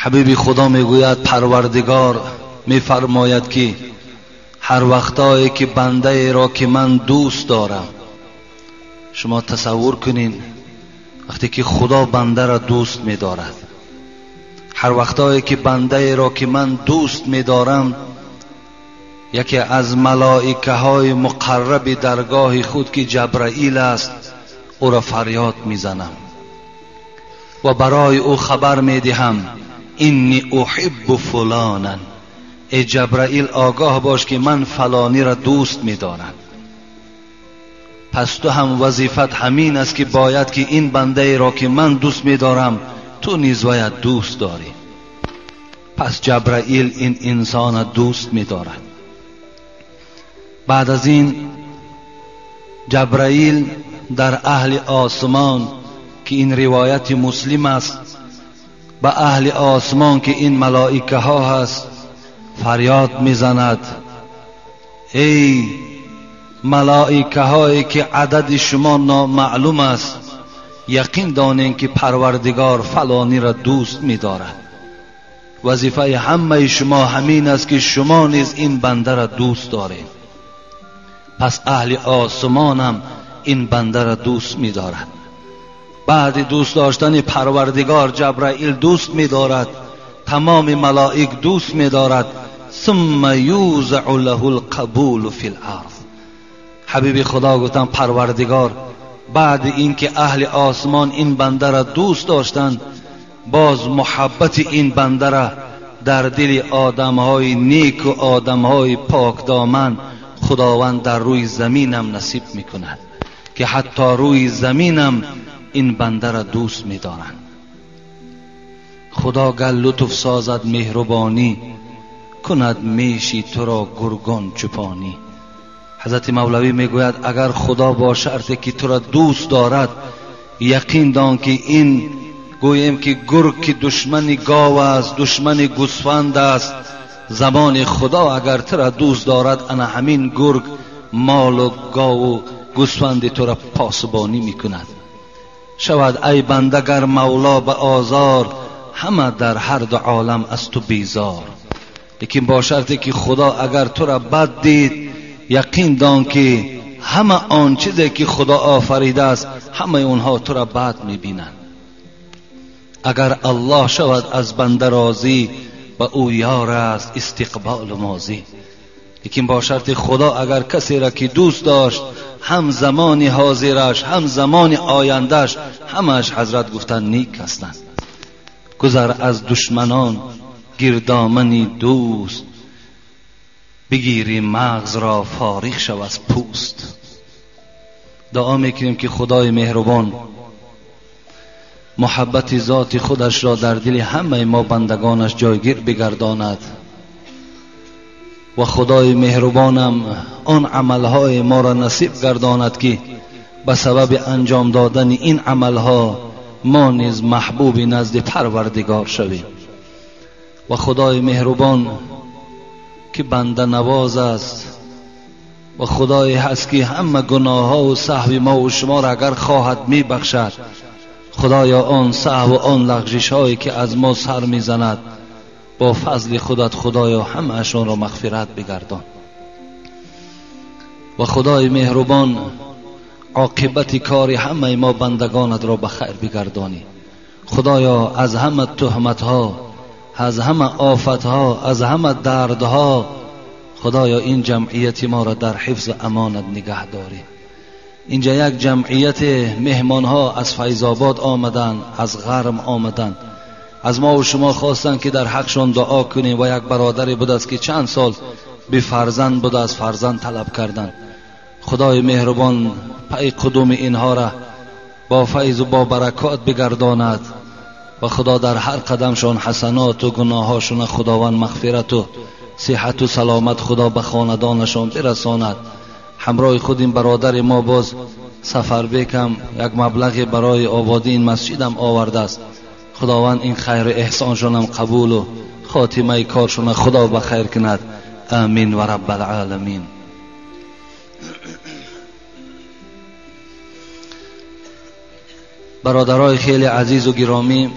Ҳабиби Худо мегӯяд, Парвардигор мефармояд, ки ҳар вақтое ки бандаеро ки ман дӯст дорам, шумо тасаввур кунед вақте ки Худо бандаро дӯст медорад, ҳар вақтое ки бандаеро ки ман дӯст медорам, яке аз малоикаҳои муқарраби даргоҳи худ ки Ҷабраил аст, ӯро фарёд мезанам ва барои ӯ хабар медиҳам: инни уҳиббу фуланан. Эй Ҷабраил, огоҳ бош ки ман фалониро дӯст медорам. Пас ту ҳам вазифат ҳамин аст ки бояд ки ин бандаеро ки ман дӯст медорам, ту низ бояд дӯст дорӣ. Пас Ҷабраил ин инсонро дӯст медорад. Баъд аз ин Ҷабраил дар аҳли осмон, ки ин ривояти Муслим аст, ба аҳли осмон ки ин малоикаҳо ҳаст фарёд мезанад: эй малоикаҳое ки адади шумо номаълум аст, яқин донед ки Парвардигор фалониро дӯст медорад. Вазифаи ҳамаи шумо ҳамин аст ки шумо низ ин бандаро дӯст доред. Пас аҳли осмонам ин бандаро дӯст медорад. Баъди дӯст доштани Парвардигор Ҷабраил дӯст медорад, тамоми малоик дӯст медорад. ثم یوزع له القبول فی الارض. ҳабиби Худо гуфтанд, Парвардигор баъди инки аҳли осмон ин бандаро дӯст доштанд, боз муҳаббати ин бандаро дар дили одамҳои неку одамҳои покдоман Худованд дар рӯи заминам насиб мекунад, ки ҳатто рӯи заминам ин бандаро дӯст медоранд. Худо гар лутф созад меҳрубонӣ, кунад меши туро гургон чӯпонӣ. Ҳазрати Мавлавӣ мегӯяд, агар Худо бо шарте ки туро дӯст дорад, яқин дон ки ин гӯем ки гург ки душмани гов аст, душмани гӯсфанд аст, замони Худо агар туро дӯст дорад, ана ҳамин гург молу гову гӯсфанди туро посбонӣ мекунад. Шавад ай банда гар Мавло ба озор, ҳама дар ҳар ду олам аз ту безор. Лекин бо шарте ки Худо агар туро бад дид, яқин дон ки ҳама он чизе ки Худо офаридааст, ҳамаи онҳо туро бад мебинанд. Агар Аллоҳ шавад аз банда розӣ, ба ӯ ёр аст истиқболу мозӣ. Лекин бо шарти Худо агар касеро ки дӯст дошт, ҳам замони ҳозираш, ҳам замони ояндаш, ҳамааш ҳазрат гуфтанд нек ҳастанд. Гузар аз душманон гирдомани дӯст, бигири мағзро фориғ шав аз пӯст. Дуо мекунем ки Худои меҳрубон муҳаббати зоти худашро дар дили ҳамаи мо бандагонаш ҷойгир бигардонад ва Худои меҳрубонам он амалҳои моро насиб гардонад ки ба сабаби анҷом додани ин амалҳо мо низ маҳбуби назди Парвардигор шавем. Ва Худои меҳрубон ки банданавоз аст ва Худое ҳаст ки ҳама гуноҳҳо саҳви мо ва шуморо агар хоҳад мебахшад, Худоё он саҳву он лағжишҳое ки аз мо сар мезанад, бо фазли худат Худоё ҳамаашонро мағфират бигардон. Ва Худои меҳрубон оқибати кори ҳамаи мо бандагонатро ба хайр бигардонӣ. Худоё аз ҳама туҳматҳо, аз ҳама офатҳо, аз ҳама дардҳо Худоё ин ҷамъияти моро дар ҳифзу амонат нигаҳ дорӣ. Инҷа як ҷамъияти меҳмонҳо аз Файзобод омаданд, аз Ғарм омаданд, аз мо ва шумо хостанд ки дар ҳақшон дуо кунем. Ва як бародаре будааст ки чанд сол бефарзанд будааст, фарзанд талаб карданд. Худои меҳрубон пай қудуми инҳоро бо файзу бо баракот бигардонад ва Худо дар ҳар қадамшон ҳасаноту гуноҳҳошона Худованд мағфирату сиҳату саломат Худо ба хонадонашон бирасонад. Ҳамроҳи худ ин бародари мо боз Сафарбекам як маблағе барои ободии ин масҷидам овардааст. Худованд ин хайру эҳсоншонам қабулу хотимаи коршона Худо ба хайр кунад. Амин ва раббал оламин. Бародарای خیلی عزیز و گرامی،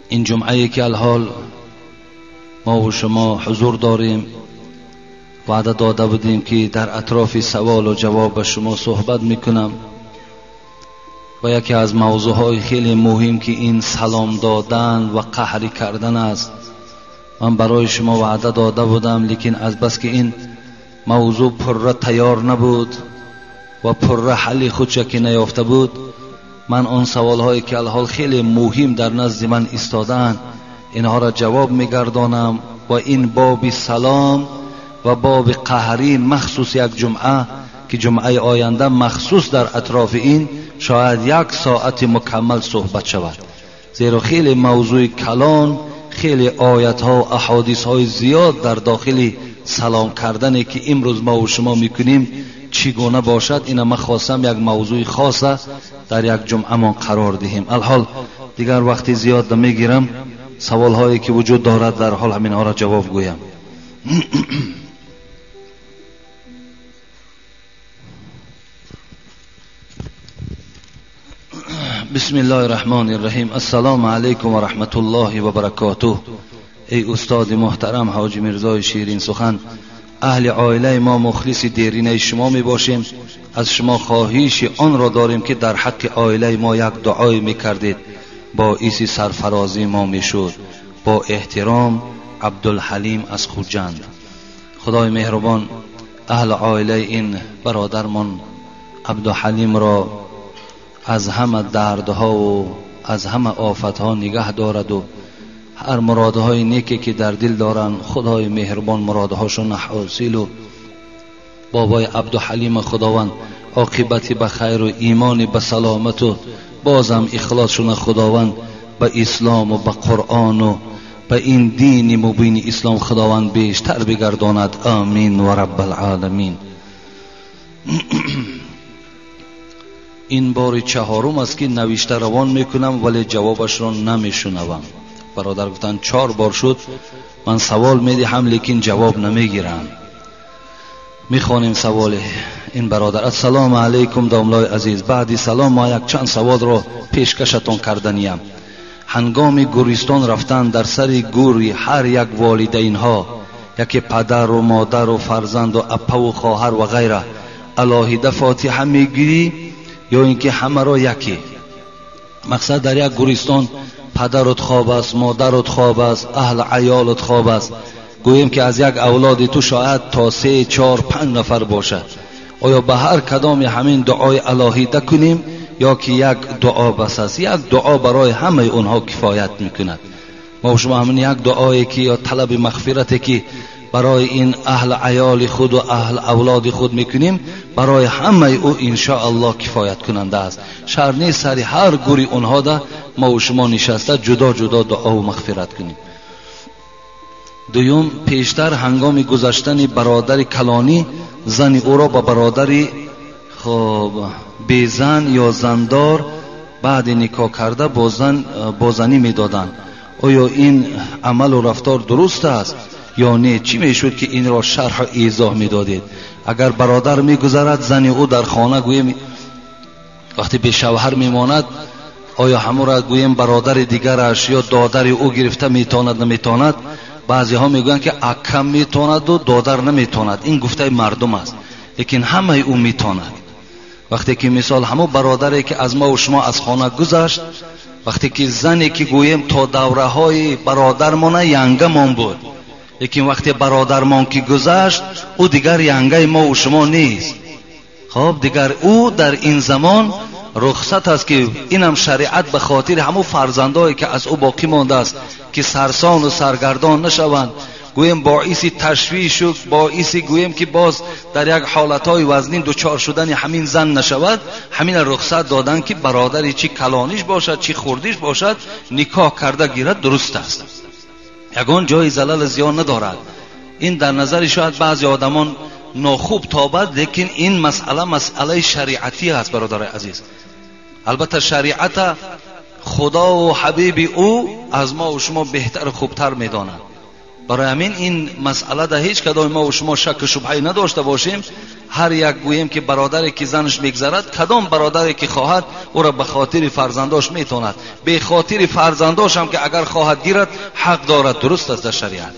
این جمعه که الحال ما و شما حضور داریم، وعده داده بودیم که در اطراف سوال و جواب به شما صحبت میکنم و یکی از موضوعهای خیلی مهم که این سلام دادن و قهری کردن است. من برای شما وعده داده بودم، لیکن از بس که این موضوع پره تیار نبود و پره حل خودش که نیافته بود، من آن سوالهایی که الحال خیلی مهم در نزد من ایستادن اینها را جواب میگردانم و این باب سلام و باب قهری مخصوص یک جمعه که جمعه آینده مخصوص در اطراف این شاید یک ساعت مکمل صحبت شود، زیرا خیلی موضوع کلان، خیلی آیت ها و احادیث های زیاد در داخل سلام کردنی که امروز ما و شما میکنیم چگونه باشد، اینا من خواستم یک موضوع خاصه در یک جمعه ما قرار دهیم. الحال دیگر وقتی زیاد نمیگیرم، سوال هایی که وجود دارد در حال همینها را جواب گویم. بسم الله الرحمن الرحیم. السلام علیکم و رحمت الله و برکاته. ای استاد محترم حاجی میرزای شیرین سخن، اهل عائله ما مخلص دیرینه شما می باشیم. از شما خواهش آن را داریم که در حق عائله ما یک دعای می کردید، باعث سرفرازی ما می شد. با احترام، عبدالحلیم از خوجند. خدای مهربان اهل عائله این برادرمان عبدالحلیم را از همه دردها و از همه آفتها نگه دارد و هر مرادهای نیکی که در دل دارن خدای مهربان مرادهاشون حاصل و بابای عبدالحلیم خداوند عاقبتی به خیر و ایمانی به سلامت و بازم اخلاصشون خداوند به اسلام و به قرآن و به این دین مبین اسلام خداوند بیشتر بگرداند. آمین و رب العالمین. این بار چهارم است که نوشته روان میکنم ولی جوابش را نمیشنوم. برادر گفتن 4 بار شد من سوال میدهم لیکن جواب نمیگیرم. میخوانیم سوال این برادر. السلام علیکم داملای عزیز، بعدی سلام ما یک چند سوال را پیشکشتان کردنیم. هنگام گورستان رفتن در سر گوری هر یک والدین ها، یکی پدر و مادر و فرزند و اپا و خواهر و غیره، علاهیده فاتحه میگیری یا اینکه همه را یکی؟ مقصد در یک گورستان پدرت خواب است، مادرت خواب است، اهل عیالت خواب است، گوییم که از یک اولاد تو شاید تا 3 4 5 نفر باشد. آیا به هر کدام همین دعای الهیده کنیم یا که یک دعا بس است؟ یک دعا برای همه اونها کفایت میکند. ما شما همین یک دعایی که یا طلب مغفرتی که برای این اهل عیال خود و اهل اولاد خود میکنیم برای همه او انشاءالله کفایت کننده است. شرط نیست سر هر گوری اونها ده ما و شما نشسته جدا جدا دعا و مغفرت کنیم. دوم، پیشتر هنگام گذشتن برادر کلانی زن او را به برادر خب بیزن یا زندار بعد نکاح کرده با زنی میدادند. آیا این عمل و رفتار درست است یا نه؟ چی میشد که این را شرح و ایضاح میدادید؟ اگر برادر میگذرد زن او در خانه گوییم وقتی به شوهر میماند، آیا همون را گوییم برادر دیگرش یا دادر او گرفته میتواند نمیتواند؟ بعضی ها میگویند که اکم میتواند و دادر نمیتواند. این گفته مردم است، لیکن همه او میتواند. وقتی که مثال همون برادری که از ما و شما از خانه گذشت، وقتی که زنی که گوییم تا دوره های برادرمان ینگمان بود، لیکن وقتی برادرمان که گذشت او دیگر ینگه ما و شما نیست. خب دیگر او در این زمان رخصت است که اینم شریعت به خاطر همون فرزندایی که از او باقی مانده است که سرسان و سرگردان نشوند، گویم باعث تشویش و باعث گویم که باز در یک حالتهای وزنین دچار شدن همین زن نشود، همین رخصت دادن که برادری چی کلانیش باشد چی خوردیش باشد نکاح کرده گیرد درست است. یگان جای زلل زیان ندارد. این در نظر شاید بعضی آدمان ناخوب تابد، لیکن این مسئله مسئله شریعتی است برادر عزیز. البته شریعت خدا و حبیب او از ما و شما بهتر و خوبتر میدانند. Барои ҳамин ин масъала дар ҳеҷ кадоми мо ва шумо шак шубҳае надошта бошем. Ҳар як гӯем ки бародаре ки занаш мегзарад, кадом бародаре ки хоҳад ӯро ба хотири фарзандош метавонад, бе хотири фарзандош ҳам ки агар хоҳад гирад ҳақ дорад, дуруст аст дар шариат.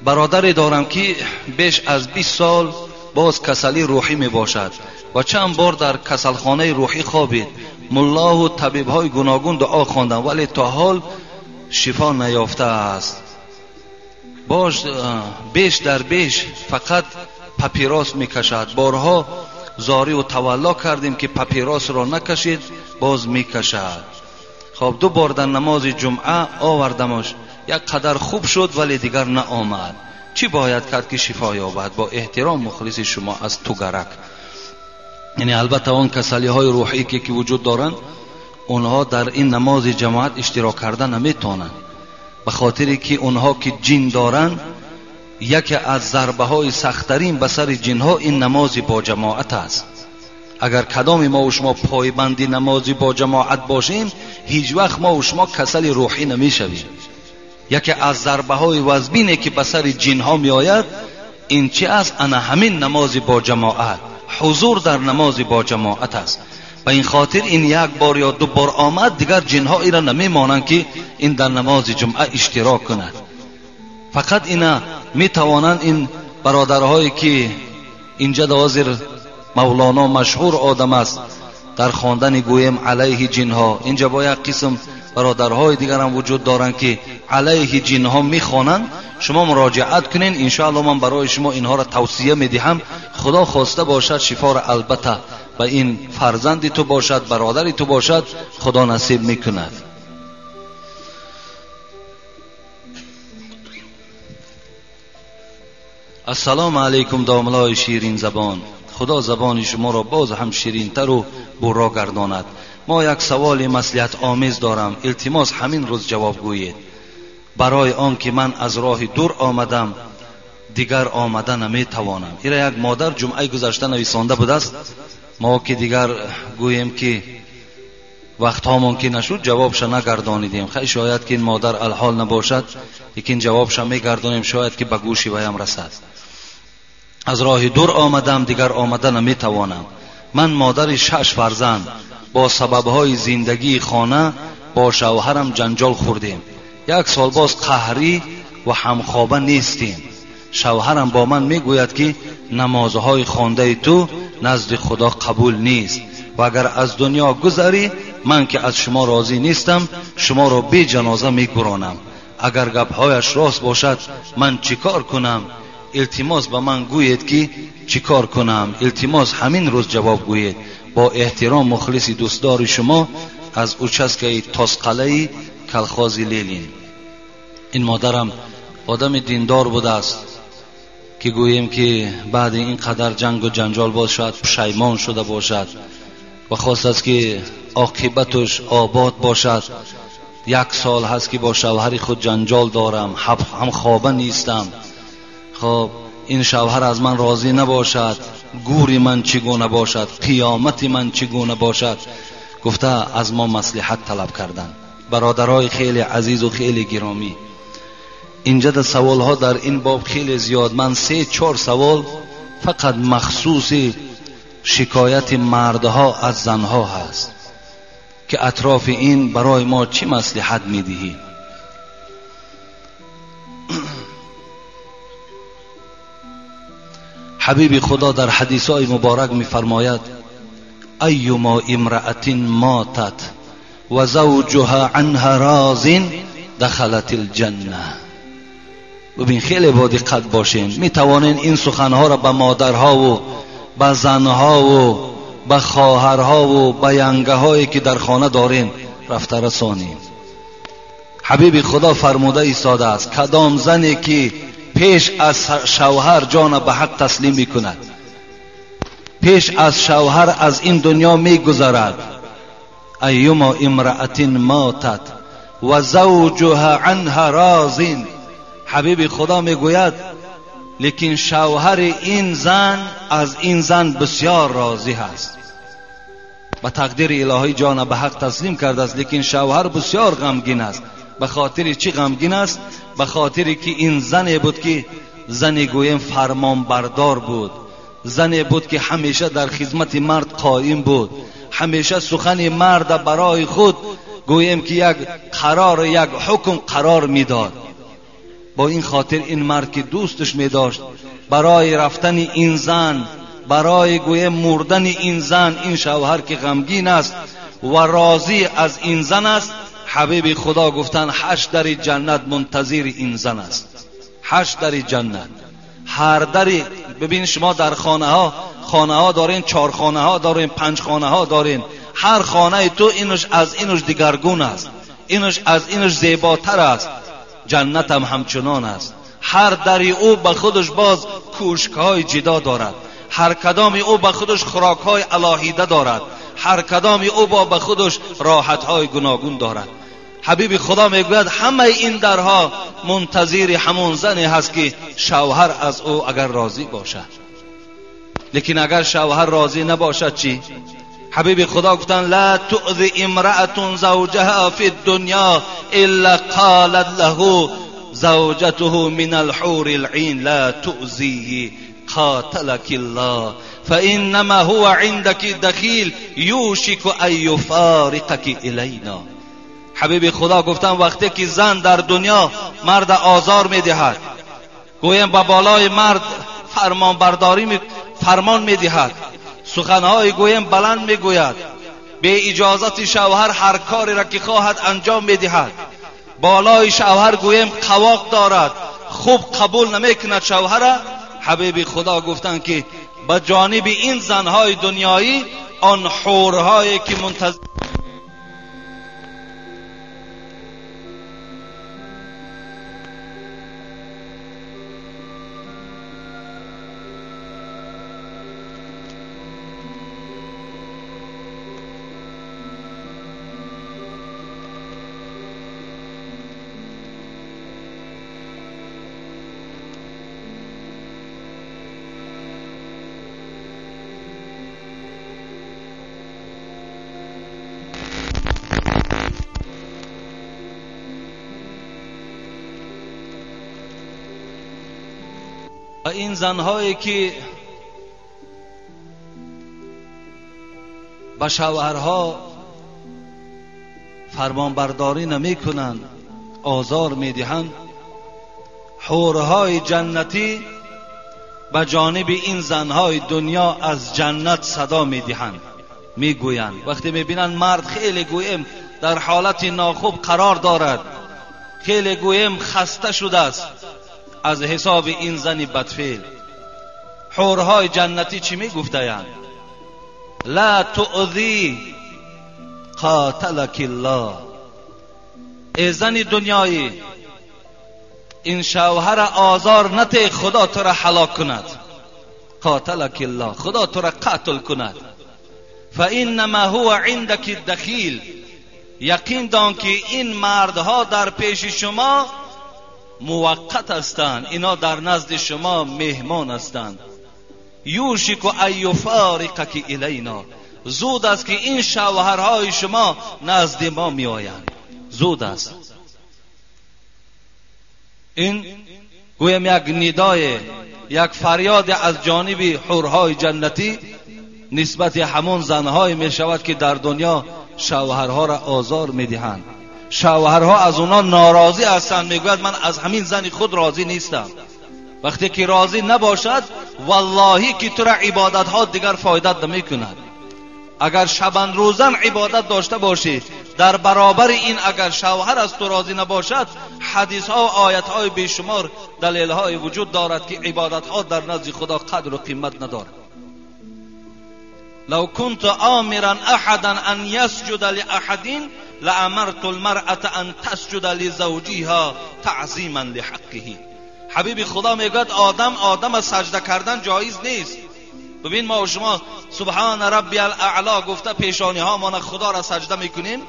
Бародаре дорам ки беш аз 20 сол боз касали рӯҳӣ мебошад ва чанд бор дар касалхонаи рӯҳӣ хобид. Муллоҳу табибҳои гуногун дуо хонданд, вале то ҳол шифо наёфтааст. Бош беш дар беш фақат папирос мекашад. Борҳо зориву тавалло кардем ки папиросро накашид, боз мекашад. Хоб ду бор дар намози ҷумъа овардамаш, як қадар хуб шуд, вале дигар наомад. Чӣ бояд кард ки шифо ёбад? Бо эҳтиром мухлиси шумо аз Тугарак. Яъне албатта он касалиҳои рӯҳӣ ки вуҷуд доранд, онҳо дар ин намози ҷамоат иштирок карда наметавонанд, ба хотире ки онҳо ки ҷин доранд, яке аз зарбаҳои сахттарин ба сари ҷинҳо ин намози бо ҷамоат аст. Агар кадоми мо ва шумо пойбанди намози бо ҷамоат бошем, ҳеҷ вақт мо ва шумо касали рӯҳӣ намешавем. Яке аз зарбаҳои вазбине ки ба сари ҷинҳо меояд ин чи аст? Ана ҳамин намози бо ҷамоат, ҳузур дар намози бо ҷамоат аст. Ба ин хотир ин як бор ё ду бор омад, дигар ҷинҳо ира намемонанд ки ин дар намози ҷумъа иштирок кунад. Фақат ина метавонанд ин бародарҳое ки инҷа ҳозир Мавлоно машҳур одам аст дар хондани гӯем алайҳи ҷинҳо, инҷа бо як қисм бародарҳои дигарам вуҷуд доранд ки алайҳи ҷинҳо мехонанд. Шумо муроҷиат кунед, иншоалло ман барои шумо инҳоро тавсия медиҳам. Худо хоста бошад шифоро албатта ба ин фарзанди ту бошад, бародари ту бошад, Худо насиб мекунад. Ассалому алайкум домлаи ширин забон. Худо забони шуморо боз ҳам ширинтару бурро гардонад. Мо як саволи маслиҳатомез дорам, илтимос ҳамин рӯз ҷавоб гӯед. Барои он ки ман аз роҳи дур омадам, дигар омада наметавонам. Ира як модар ҷумъаи гузашта нависонда будааст. Мо ки дигар гӯем ки вақтҳомон ки нашуд, ҷавобша нагардонидем. Хай шояд ки ин модар алҳол набошад, лекин ҷавобша мегардонем, шояд ки ба гӯши ваям расад. Аз роҳи дур омадам, дигар омада наметавонам. Ман модари 6 фарзанд, бо сабабҳои зиндагии хона бо шавҳарам ҷанҷол хӯрдем. Як сол боз қаҳрӣ ва ҳамхоба нестем. Шавҳарам бо ман мегӯяд ки намозҳои хондаи ту назди Худо қабул нест ва агар аз дунё гузарӣ, ман ки аз шумо розӣ нестам, шуморо бе ҷаноза мегуронам. Агар гапҳояш рост бошад, ман чӣ кор кунам? Илтимос ба ман гӯед ки чӣ кор кунам. Илтимос ҳамин рӯз ҷавоб гӯед. Бо эҳтиром мухлиси дӯстдори шумо аз участкаи Тосқалаи колхози Ленин. Ин модарам одами диндор будааст ки гӯем ки баъди ин қадар ҷангу ҷанҷол боз шояд пушаймон шуда бошад ва хостааст ки оқибаташ обод бошад. Як сол ҳаст ки бо шавҳари худ ҷанҷол дорам, ҳамхоба нестам. Хоб ин шавҳар аз ман розӣ набошад, гури ман чӣ гуна бошад, қиёмати ман чӣ гуна бошад, гуфта аз мо маслиҳат талаб карданд. Бародарҳои хеле азизу хеле гиромӣ, инҷа да саволҳо дар ин боб хеле зиёд. Ман 3-4 савол фақат махсуси шикояти мардҳо аз занҳо ҳаст ки атрофи ин барои мо чӣ маслиҳат медиҳӣ. Ҳабиби Худо дар ҳадисҳои муборак мефармояд: айюмо имраатин матат ва завҷуҳа анҳа розин дахалат алҷанна. Бибин, хеле бо диққат бошен. Метавонен ин суханҳоро ба модарҳову ба занҳову ба хоҳарҳову ба янгаҳое ки дар хона дорен рафта расонем. Ҳабиби Худо фармуда истодааст: кадом зане ки пеш аз шавҳар ҷона ба ҳақ таслим мекунад, пеш аз шавҳар аз ин дунё мегузарад, айюмо имраатин матат ва завҷуҳа анҳа розин. Ҳабиби Худо мегӯяд: лекин шавҳари ин зан аз ин зан бисёр розӣ ҳаст. Ба тақдири илоҳӣ ҷона ба ҳақ таслим кардааст, лекин шавҳар бисёр ғамгин аст. Ба хотири чӣ ғамгин аст? Ба хотире ки ин зане буд ки зане гӯем фармонбардор буд, зане буд ки ҳамеша дар хизмати мард қоим буд, ҳамеша сухани мард барои худ гӯем ки як қарор, як ҳукм қарор медод. Бо ин хотир ин мард ки дӯсташ медошт, барои рафтани ин зан, барои гӯем мурдани ин зан, ин шавҳар ки ғамгин аст ва розӣ аз ин зан аст, ҳабиби Худо гуфтанд 8 дари ҷаннат мунтазири ин зан аст. 8 дари ҷаннат. Ҳар дари, бибин шумо дар хонаҳо, хонаҳо дорен, 4 хонаҳо дорен, 5 хонаҳо дорен. Ҳар хонаи ту инаш аз инаш дигаргун аст, инаш аз инаш зеботар аст. Ҷаннат ҳам ҳамчунон аст. Ҳар дари ӯ ба худаш боз кӯшкҳои ҷидо дорад, ҳар кадоми ӯ ба худаш хӯрокҳои алоҳида дорад, ҳар кадоми ӯ ба худаш роҳатҳои гуногун дорад. Ҳабиби Худо мегӯяд ҳамаи ин дарҳо мунтазири ҳамон зане ҳаст ки шавҳар аз ӯ агар розӣ бошад. Лекин агар шавҳар розӣ набошад чӣ? Ҳабиби Худо гуфтанд ла туъзи имраатун завҷаҳа фи ддунё илла қолат лаҳу завҷатуҳу мин алҳури алъин ла туъзиҳи قاتلك الله فإنما هو عندك دخیل یوشک ان یفارقک الینا. حبیب خدا گفتن وقتی که زن در دنیا مرد آزار میدهد، گویم به بالای مرد فرمان فرمان میدهد، سخنهای گویم بلند میگوید، به اجازت شوهر هر کاری را که خواهد انجام میدهد، بالای شوهر گویم قواق دارد، خوب قبول نمیکند شوهر. حبیب خدا گفتند که به جانب این زنهای دنیایی آن حورهایی که منتظر این زنهایی که به شوهرها فرمانبرداری نمی کنند، آزار می دهند، حورهای جنتی به جانب این زنهای دنیا از جنت صدا می دهند، می گویند. وقتی می بینند مرد خیلی گویم در حالت ناخوب قرار دارد، خیلی گویم خسته شده است از حساب این زن بدفعل، حورهای جنتی چی می گفتند؟ لا تؤذی قاتلک الله. ای زن دنیایی، این شوهر آزار نته، خدا تو را هلاک کند. قاتلک الله، خدا تو را قتل کند. فانما هو عندك الدخیل، یقین دان که این مردها در پیش شما موقت هستند، اینا در نزد شما مهمان هستند. یوشک ان یفارقک الینا، زود است که این شوهرهای شما نزد ما می آیند، زود است. این گویم یک ندای، یک فریاد از جانب حورهای جنتی نسبت همون زنهای می شود که در دنیا شوهرها را آزار می دهند. شوهرها از اونا ناراضی هستند، میگوید من از همین زن خود راضی نیستم. وقتی که راضی نباشد، واللهی که تو را عبادت ها دیگر فایدت نمی کند. اگر شبان روزن عبادت داشته باشی، در برابر این اگر شوهر از تو راضی نباشد، حدیث ها و آیت های بیشمار دلیل های وجود دارد که عبادت ها در نزد خدا قدر و قیمت ندارد. لو كنت آمرا احدا ان يسجد لأحد لامرت المرأة ان تسجد لزوجها تعظیما لحقه. حبیب خدا میگوید آدم سجده کردن جایز نیست. ببین ما و شما سبحان ربی الاعلا گفته پیشانی ها ما خدا را سجده میکنیم،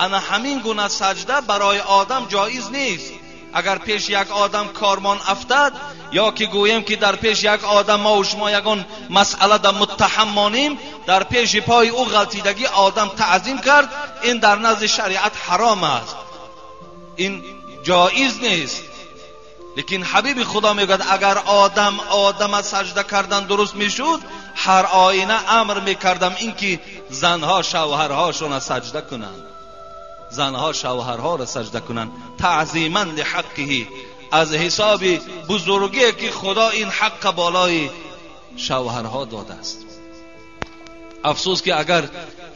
انا همین گونه سجده برای آدم جایز نیست. اگر پیش یک آدم کارمان افتد، یا که گوییم که در پیش یک آدم ما و شما یگان مسئله در متهم مانیم، در پیش پای او غلطیدگی آدم تعظیم کرد، این در نزد شریعت حرام است. ин ҷоиз нест. Лекин ҳабиби Худо мегӯяд агар одам одама саҷда кардан дуруст мешуд, ҳар оина амр мекардам инки занҳо шавҳарҳошонро саҷда кунанд, занҳо шавҳарҳоро саҷда кунанд, таъзиман лиҳаққиҳи, аз ҳисоби бузургие ки Худо ин ҳаққа болои шавҳарҳо додааст. Афсӯс ки агар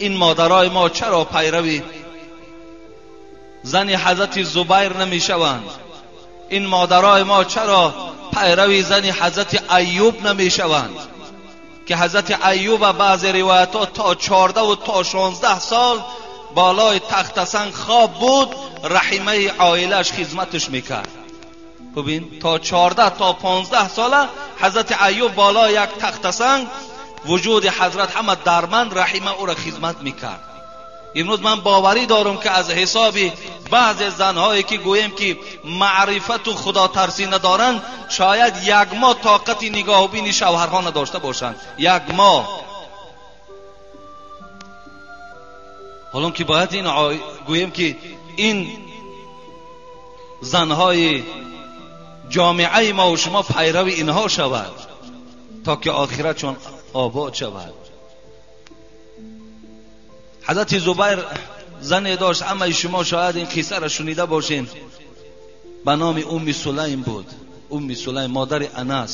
ин модарои мо чаро пайрави зани ҳазрати Зубайр намешаванд, ин модарои мо чаро пайрави зани ҳазрати Айюб намешаванд, ки ҳазрати Айюб баъзе ривоятҳо то 14 то 16 сол болои тахтасанг хоб буд, раҳимаи оилааш хизматаш мекард. Бибин, то 14 то 15 сола ҳазрати Айюб болои як тахтасанг, вуҷуди ҳазрат ҳама дарманд, раҳима ӯро хизмат мекард. Имрӯз ман боварӣ дорам ки аз ҳисоби баъзе занҳое ки гӯем ки маърифату худотарсӣ надоранд, шояд як моҳ тоқати нигоҳубини шавҳарҳо надошта бошанд. Як моҳ. ҳолон ки бояд ин гӯем ки ин занҳои ҷомеаи мо ва шумо пайрави инҳо шавад то ки охиратшон обод шавад. ҳазрати Зубайр зане дошт, ҳамаи шумо шояд ин қиссаро шунида бошед, ба номи Умми Сулайм буд. Умми Сулайм модари Анас,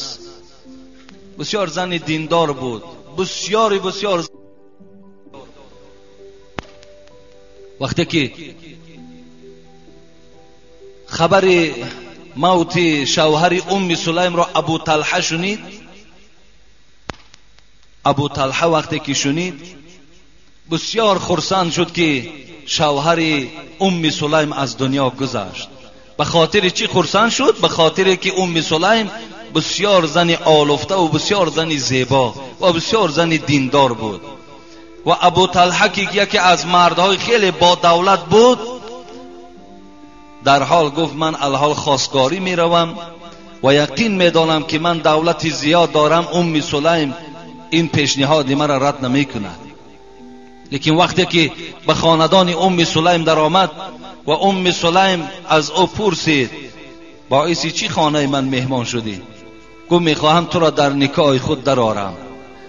бисёр зани диндор буд, бисёри бисёр. Вақте ки хабари мавти шавҳари Умми Сулаймро Абу Талҳа шунид, Абу Талҳа вақте ки шунид бисёр хурсанд шуд ки шавҳари Умми Сулайм аз дунё гузашт. Ба хотири чӣ хурсанд шуд? Ба хотире ки Умми Сулайм бисёр зани олуфта ва бисёр зани зебо ва бисёр зани диндор буд. Ва Абу Талҳа ки яке аз мардҳои хеле бодавлат буд, дар ҳол гуфт ман алҳол хостгорӣ меравам ва яқин медонам ки ман давлати зиёд дорам, Умми Сулайм ин пешниҳоди маро рад намекунад. Лекин вақте ки ба хонадони Умми Сулайм даромад ва Умми Сулайм аз ӯ пурсид боиси чӣ хонаи ман меҳмон шудӣ? Гуфт мехоҳам туро дар никоҳи худ дарорам.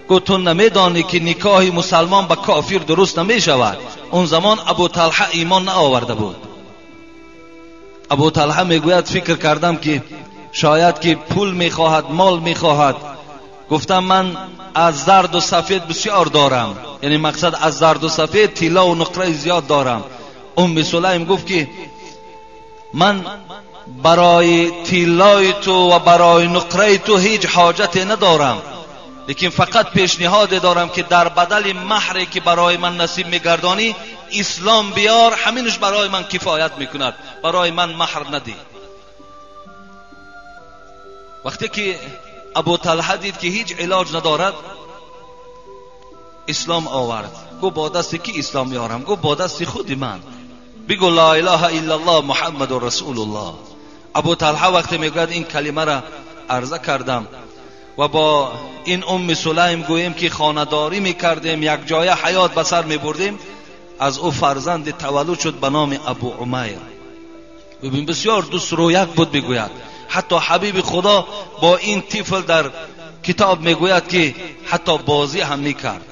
Гуфт ту намедонӣ ки никоҳи мусалмон ба кофир дуруст намешавад. Он замон Абу Талҳа имон наоварда буд. Абу Талҳа мегӯяд фикр кардам ки шояд ки пул мехоҳад, мол мехоҳад. Гуфтам ман аз зарду сафед бисёр дорам, яъне мақсад аз зарду сафед тиллову нуқраи зиёд дорам. Умми Сулайм гуфт ки ман барои тиллои ту ва барои нуқраи ту ҳеҷ ҳоҷате надорам, лекин фақат пешниҳоде дорам ки дар бадали маҳре ки барои ман насиб мегардонӣ ислом биёр, ҳаминаш барои ман кифоят мекунад, барои ман маҳр надиҳ. Вақте ки Абу Талҳа дид ки ҳеҷ илоҷ надорад, ислом овард. Гуфт бо дасти ки ислом меорам? Гуфт бо дасти худи ман. Бигӯ ла илаҳа иллаллоҳ муҳаммадун расулуллоҳ. Абу Талҳа вақте мегӯяд ин калимаро арза кардам ва бо ин Умми Сулайм гӯем ки хонадорӣ мекардем, якҷоя ҳаёт ба сар мебурдем, аз ӯ фарзанди таваллуд шуд ба номи Абу Умайр. Бибин, бисёр дӯстрӯяк буд мегӯяд. Ҳатто ҳабиби Худо бо ин тифл дар китоб мегӯяд ки ҳатто бозӣ ҳам мекард.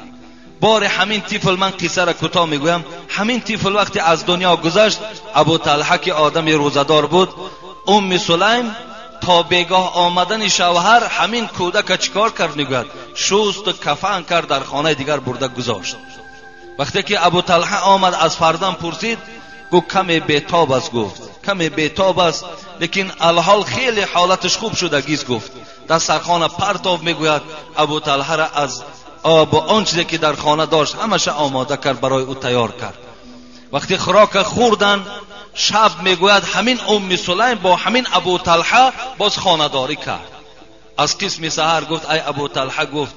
Бори ҳамин тифл, ман қиссаро кӯтоҳ мегӯям, ҳамин тифл вақте аз дунё гузашт, Абу Талҳа ки одами рӯзадор буд, Умми Сулайм то бегоҳ омадани шавҳар ҳамин кӯдака чикор кард мегӯяд? Шусту кафан кард, дар хонаи дигар бурда гузошт. Вақте ки Абу Талҳа омад аз фарзанд пурсид, гуфт каме бетоб аст, гуфт каме бетоб аст, лекин алҳол хеле ҳолаташ хуб шудагист, гуфт. Дар сархона партов мегӯяд Абу Талҳаро аз об ва он чизе ки дар хона дошт ҳамаша омода кард, барои ӯ тайёр кард. Вақте хӯрока хӯрдан, шаб мегӯяд ҳамин Умми Сулайм бо ҳамин Абу Талҳа боз хонадорӣ кард. Аз қисми саҳар гуфт ай Абу Талҳа, гуфт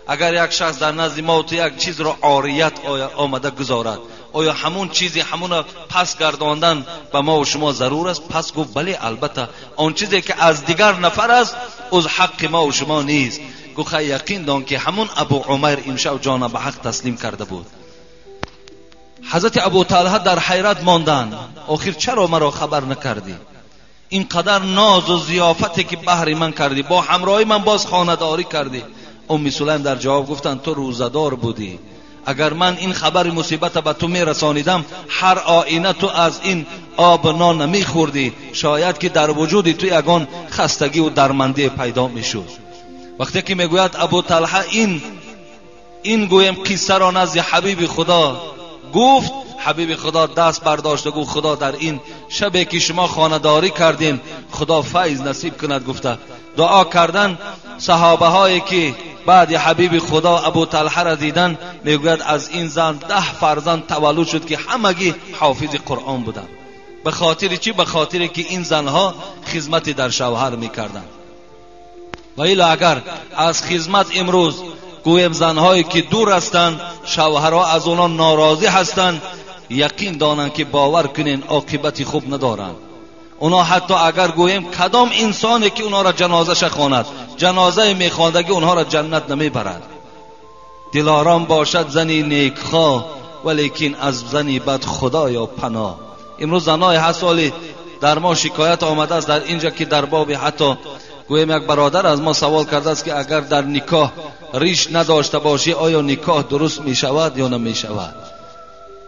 агар як шахс дар назди мо ту як чизро орият омада гузорад, оё ҳамун чизи ҳамуна пас гардондан ба мо ва шумо зарур аст? Пас гуфт бале, албатта, он чизе ки аз дигар нафар аст уз ҳаққи мо ва шумо нест. Гуфт хай яқин дон ки ҳамун Абу Умайр имшаб ҷона ба ҳақ таслим карда буд. Ҳазрати Абу Талҳа дар ҳайрат монданд. Охир чаро маро хабар накардӣ? Ин қадар нозу зиёфате ки баҳри ман кардӣ, бо ҳамроҳи ман боз хонадорӣ кардӣ. Умми Сулайм дар ҷавоб гуфтанд ту рӯзадор будӣ. Агар ман ин хабари мусибата ба ту мерасонидам, ҳар оина ту аз ин об нон намехӯрдӣ. Шояд ки дар вуҷуди ту ягон хастагӣ дармандӣ пайдо мешуд. Вақте ки мегӯяд Абу Талҳа ин гӯем қиссаро назди ҳабиби Худо гуфт, ҳабиби Худо даст бардошт гуфт Худо дар ин шабе ки шумо хонадорӣ кардем Худо файз насиб кунад гуфта. Дуо кардан саҳобаҳое ки баъди ҳабиби Худо Абу Талҳаро дидан, мегӯяд аз ин зан 10 фарзанд таваллуд шуд ки ҳамагӣ ҳофизи Қуръон буданд. Ба хотири чӣ? Ба хотире ки ин занҳо хизмати дар шавҳар мекарданд. Ва ило агар аз хизмат имрӯз гӯем занҳое ки дур ҳастанд, шавҳарҳо аз онон норозӣ ҳастанд, яқин донанд ки бовар кунен оқибати хуб надоранд. Оно ҳатто агар гӯем кадом инсоне ки онҳоро ҷанозаша хонад, ҷанозаи мехондагӣ онҳоро ҷаннат намебарад. Дилором бошад зани некхоҳ, валекин аз зани бад Худоё паноҳ. Имрӯз занҳое ҳаст, оли дар мо шикоят омадааст дар инҷа ки дар боби ҳатто гӯем як бародар аз мо савол кардааст ки агар дар никоҳ риш надошта бошӣ, оё никоҳ дуруст мешавад ё намешавад?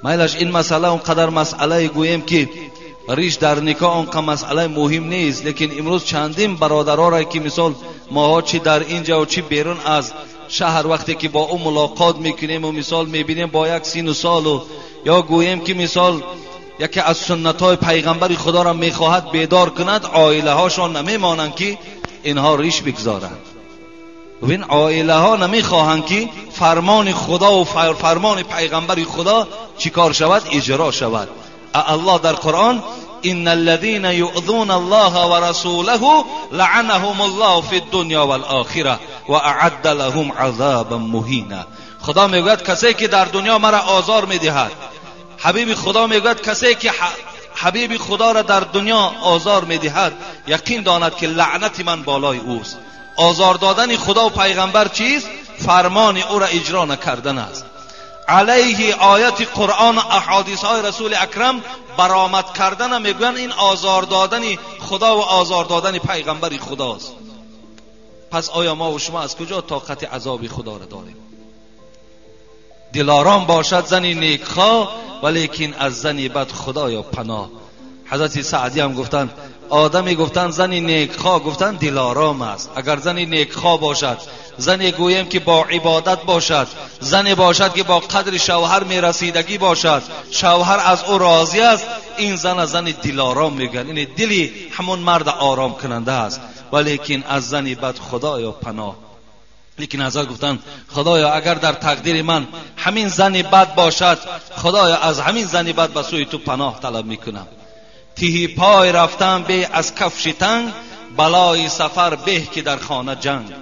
Майлаш ин масъала он қадар масъалае гӯем ки риш дар никоҳ он қадар масъалаи муҳим нест, лекин имрӯз чандин бародароре ки мисол моҳо чи дар инҷа ва чи берун аз шаҳр вақте ки бо ӯ мулоқот мекунем ва мисол мебинем бо як сину солу ё гӯем ки мисол яке аз суннатҳои пайғамбари Худоро мехоҳад бедор кунад, оилаҳошон намемонанд ки инҳо риш бигзоранд. Бибин, оилаҳо намехоҳанд ки фармони Худо ва фармони пайғамбари Худо чӣ кор шавад, иҷро шавад. Аллоҳ дар Қуръон إن الذين يؤذون الله ورسوله لعنهم الله في الدنيا والآخرة وأعد لهم عذابا مهينا. خدا میگوید کسی که در دنیا مرا آزار میدهد، حبیب خدا میگوید کسی که حبیب خدا را در دنیا آزار میدهد یقین داند که لعنت من بالای اوست. آزار دادن خدا و پیغمبر چیست؟ فرمان او را اجرا نکردن است. علیه آیت قرآن و احادیث های رسول اکرم برآمد کردن میگویند این آزار دادن خدا و آزار دادن پیغمبر خداست. پس آیا ما و شما از کجا طاقت عذاب خدا را داریم؟ دلارام باشد زنی نیکخواه، ولیکن از زنی بد خدایا پناه. حضرت سعدی هم گفتند آدمی گفتند زنی نیکخواه، گفتند دلارام است. اگر زنی نیکخواه باشد، زنی گویم که با عبادت باشد، زنی باشد که با قدر شوهر میرسیدگی باشد، شوهر از او راضی است، این زن زن دلارام میگن، این دلی همون مرد آرام کننده است. ولیکن از زنی بد خدایا پناه. لیکن حضرت گفتند خدایا اگر در تقدیر من همین زنی بد باشد، خدایا از همین زنی بد به سوی تو پناه طلب میکنم. تهی پای رفتن به از کفش تنگ، بلای سفر به که در خانه جنگ.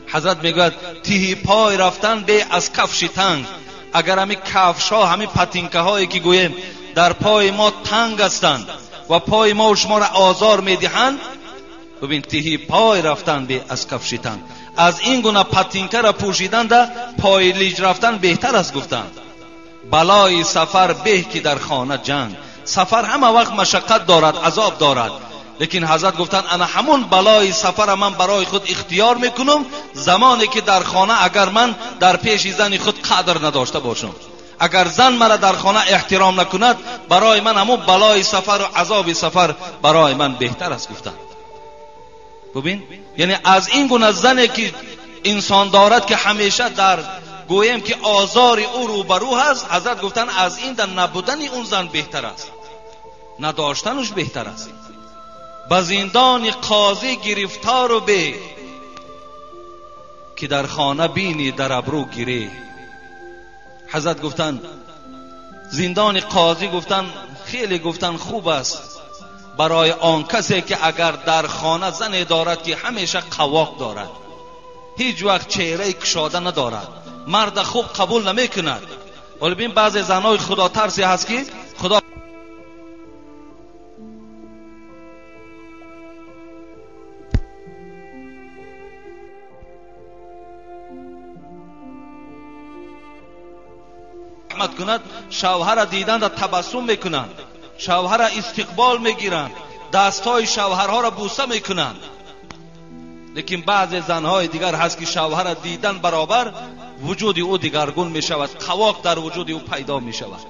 حضرت میگوید تهی پای رفتن به از کفش تنگ. اگر همین کفش ها، همین پتینکه هایی که گوییم در پای ما تنگ هستند و پای ما و شما را آزار میدهند، ببین تهی پای رفتن به از کفش تنگ، از این گونه پتینکه را پوشیدن در پای لیج رفتن بهتر است گفتند. بلای سفر به که در خانه جنگ. سفر همه وقت مشقت دارد، عذاب دارد، لیکن حضرت گفتند انا همون بلای سفر من برای خود اختیار میکنم زمانی که در خانه اگر من در پیش زن خود قدر نداشته باشم، اگر زن مرا در خانه احترام نکند، برای من همون بلای سفر و عذاب سفر برای من بهتر است گفتند. ببین، یعنی از این گونه زنی که انسان دارد که همیشه در گویم که آزار او روبرو هست، حضرت گفتن از این در نبودن اون زن بهتر است، نداشتنش بهتر است. به زندان قاضی گرفتار و به که در خانه بینی در ابرو گیره. حضرت گفتن زندان قاضی گفتن خیلی گفتن خوب است برای آن کسی که اگر در خانه زن دارد که همیشه قواق دارد، هیچ وقت چهره کشاده ندارد، مرد خوب قبول نمیکند. ولی ببین بعضی زنای خدا ترسی هست که خدا Раҳмат кунад, шавҳара диданда табассум мекунанд, шавҳара истиқбол мегиранд, дастҳои шавҳарҳоро бӯса мекунанд. Лекин баъзе занҳои дигар ҳаст ки шавҳара дидан баробар вуҷуди ӯ дигаргун мешавад, қавоқ дар вуҷуди ӯ пайдо мешавад.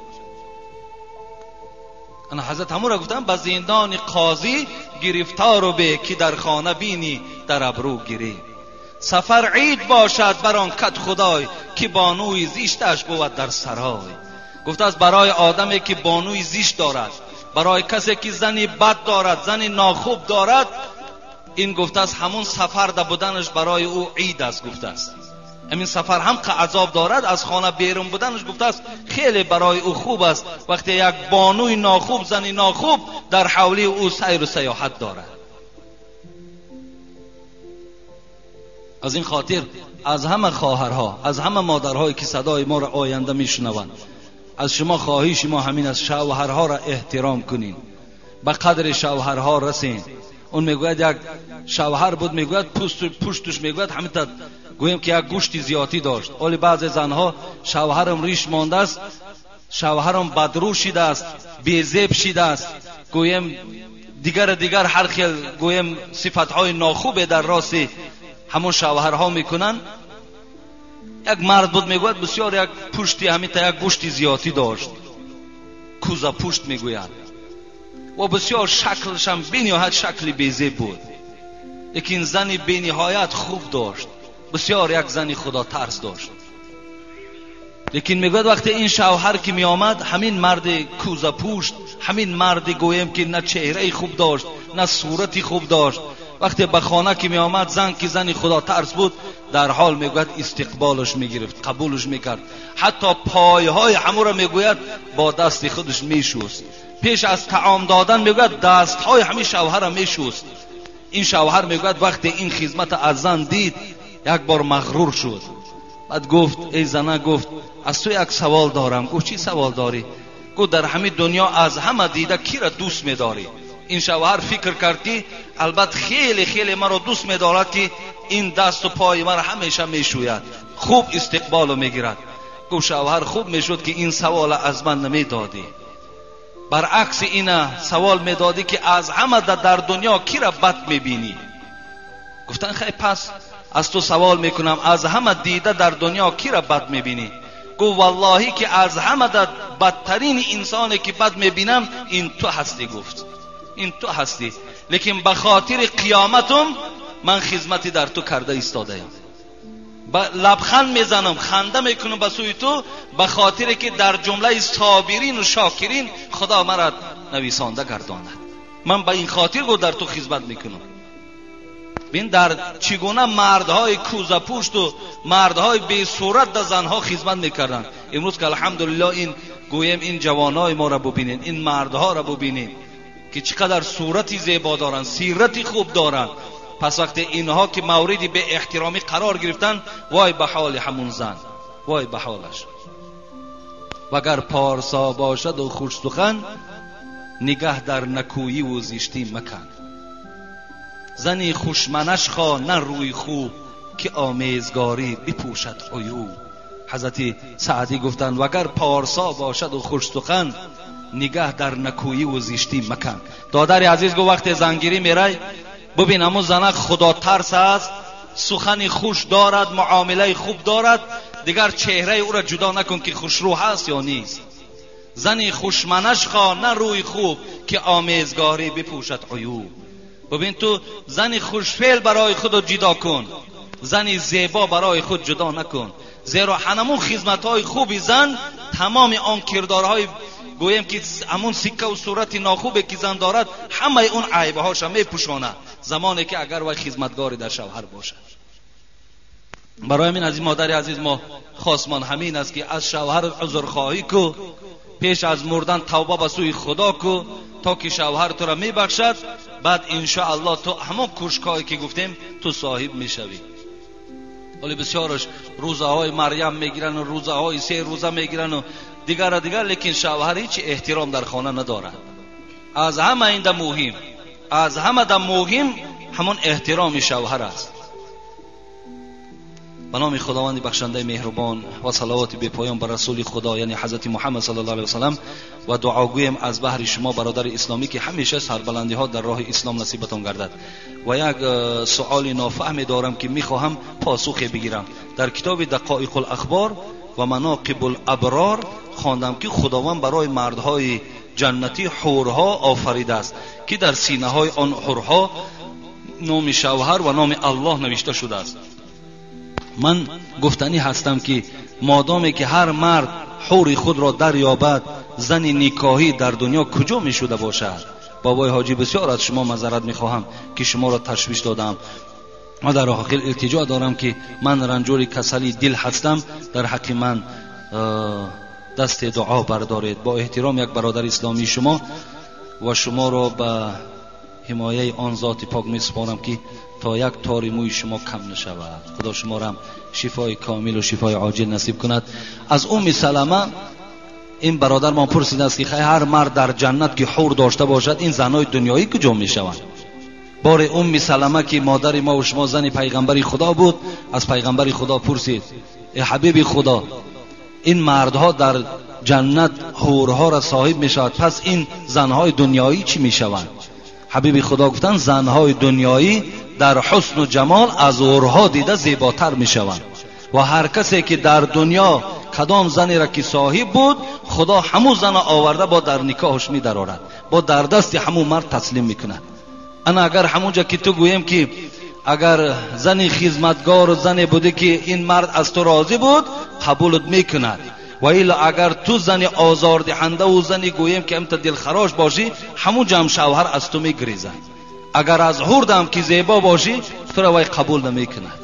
Ана ҳазрат ҳамура гуфтанд ба зиндони қозӣ гирифтору бе ки дар хона бинӣ дар абрӯ гирӣ. Сафар ид бошад бар он кат худой ки бонуи зишташ бувад дар сарой. Гуфтааст барои одаме ки бонуи зишт дорад, барои касе ки зани бад дорад, зани нохуб дорад, ин гуфтааст ҳамун сафарда буданаш барои ӯ ид аст. Гуфтааст ҳамин сафар ҳам азоб дорад, аз хона берун буданаш гуфтааст хеле барои ӯ хуб аст вақте як бонуи нохуб, зани нохуб дар ҳавлии ӯ сайру саёҳат дорад. Аз ин хотир аз ҳама хоҳарҳо, аз ҳама модарҳое ки садои моро оянда мешунаванд, аз шумо хоҳиши мо ҳамин аст, шавҳарҳоро эҳтиром кунед, ба қадри шавҳарҳо расед. Он мегӯяд як шавҳар буд, мегӯяд пуштуш мегӯяд ҳамин гӯем ки як гӯшти зиётӣ дошт. Оли баъзе занҳо шавҳарам риш мондааст, шавҳарам бадрӯ шидааст, безеб шидааст, гӯем дигар ҳар хел гӯем сифатҳои нохубе дар рости ҳамон шавҳарҳо мекунанд. Як мард буд, мегӯяд бисёр як пушти ҳамин та як гӯшти зиётӣ дошт, кӯза пушт мегӯяд, ва бисёр шаклашам бениҳоят шакли безеб буд, лекин зани бениҳоят хуб дошт, бисёр як зани худотарс дошт. Лекин мегӯяд вақте ин шавҳар ки меомад, ҳамин марди кӯзапушт, ҳамин марди гӯем ки на чеҳраи хуб дошт, на сурати хуб дошт, вақте ба хона ки меомад, зан ки зани худотарс буд, дар ҳол мегӯяд истиқболаш мегирифт, қабулаш мекард, ҳатто пойҳои ҳамуро мегӯяд бо дасти худаш мешуст. Пеш аз таом додан мегӯяд дастҳои ҳамин шавҳарро мешуст. Ин шавҳар мегӯяд вақте ин хизмат аз зан дид, як бор мағрур шуд. Баъд гуфт эй зана, гуфт аз ту як савол дорам. Гуфт чӣ савол дорӣ? Гуфт дар ҳамин дунё аз ҳама дида киро дӯст медорӣ? Ин шавҳар фикр кард ки албат хеле хеле маро дӯст медорад ки ин дасту пои маро ҳамеша мешӯяд, хуб истиқболу мегирад. Гуфт шавҳар хуб мешуд ки ин савола аз ман намедодӣ, баръакси ина савол медодӣ ки аз ҳама дар дунё киро бад мебинӣ. Гуфтан хай пас аз ту савол мекунам, аз ҳама дида дар дунё киро бад мебинӣ? Гуфт валлоҳӣ ки аз ҳама бадтарин инсоне ки бад мебинам ин ту ҳастӣ. Гуфт ин ту ҳастӣ, лекин ба хотири қиёматум ман хизмати дар ту карда истодаям, лабханд мезанам, ханда мекунам ба сӯи ту, ба хотире ки дар ҷумлаи собирину шокирин худо маро нависонда гардонад. Ман ба ин хотир гуфт дар ту хизмат мекунам. Бин дар чӣ гуна мардҳои кӯзапушту мардҳои бесурат дар занҳо хизмат мекарданд. Имрӯз ки алҳамдулиллоҳ ин гӯем ин ҷавонои моро бубинед, ин мардҳоро бубинед ки чӣ қадар сурати зебо доранд, сирати хуб доранд. Пас вақте инҳо ки мавриди беэҳтиромӣ қарор гирифтанд, вой ба ҳоли ҳамун зан, вой ба ҳолаш. Вагар порсо бошаду хушсухан, нигаҳ дар накӯиву зиштӣ макан. Зани хушманаш хо на рӯи хуб, ки омезгорӣ бипӯшад عیوب. ҳазрати Саъдӣ гуфтанд вагар порсо бошаду хушсухан, нигаҳ дар накӯиву зиштӣ макан. Додари азиз гуфт вақте зангирӣ мерай, бубин ҳамун занак худотарс аст, сухани хуш дорад, муомилаи хуб дорад, дигар чеҳраи ӯро ҷудо накун ки хушрӯ ҳаст ё нест. Зани хушманаш хо на рӯи хуб, ки омезгорӣ бипӯшад عیوب. бубин ту зани хушфеъл барои худ ҷудо кун, зани зебо барои худ ҷудо накун, зеро ҳамун хизматҳои хуби зан тамоми он кирдорҳои гӯем ки ҳамун сиккаву сурати нохубе ки зан дорад, ҳамаи он айбҳоша мепӯшонад замоне ки агар вай хизматгори дар шавҳар бошад. Барои ҳамин аз ин модари азиз мо хосмон ҳамин аст ки аз шавҳар узрхоҳӣ ку, пеш аз мурдан тавба ба сӯи худо ку, то ки шавҳар туро мебахшад. Баъд иншоаллоҳ ту ҳамон кӯшкҳое ки гуфтем ту соҳиб мешавӣ. Вале бисёраш рӯзаҳои Марьям мегиранд, рӯзаҳои се рӯза мегиранд дигара дигар, лекин шавҳар ҳеҷ эҳтиром дар хона надорад. Аз ҳама инда муҳим, аз ҳама да муҳим ҳамон эҳтироми шавҳар аст. به نام خداوند بخشنده مهربان و صلوات بی پایان بر رسول خدا یعنی حضرت محمد صلی الله علیه و سلم و دعاگویم از بهر شما برادر اسلامی که همیشه سربلندی ها در راه اسلام نصیبتان گردد. و یک سؤال نافهم دارم که میخواهم پاسخ بگیرم. در کتاب دقایق الاخبار و مناقب الابرار خواندم که خداوند برای مردهای جنتی حورها آفریده است که در سینه های آن حورها نام شوهر و نام الله نوشته شده است. من گفتنی هستم که مادامی که هر مرد حور خود را دریابد، زن نکاحی در دنیا کجا می شده باشد؟ بابای حاجی بسیار از شما معذرت می خواهم که شما را تشویش دادم. ما در آخر التجا دارم که من رنجور کسلی دل هستم، در حق من دست دعا بردارید. با احترام یک برادر اسلامی شما و شما را به حمایه آن ذات پاک می سپارم که تا یک تار موی شما کم نشود. خدا شما را شفای کامل و شفای عاجل نصیب کند. از ام سلمه این برادر ما پرسیده است که هر مرد در جنت که حور داشته باشد، این زنای دنیایی کجا می شوند؟ بار ام سلمه که مادر ما و شما زن پیغمبر خدا بود، از پیغمبر خدا پرسید ای حبیب خدا، این مردها در جنت حورها را صاحب می شود، پس این زنهای دنیایی چی می شوند؟ حبیب خدا گفتند زنهای دنیایی در حسن و جمال از حورها دیده زیباتر می شوند و هر کسی که در دنیا کدام زنی را که صاحب بود، خدا همون زن آورده با در نکاحش می درارد، با در دست همون مرد تسلیم می کند. انا اگر همونجا که تو گویم که اگر زنی خدمتگار و زنی بوده که این مرد از تو راضی بود، قبولت می کند، و الا اگر تو زن آزاردهنده و زنی گویم که امت دلخراش باشی، همون هم شوهر از تو می گریزد. اگر از حوردم که زیبا باشی، تو را وی قبول نمی کند.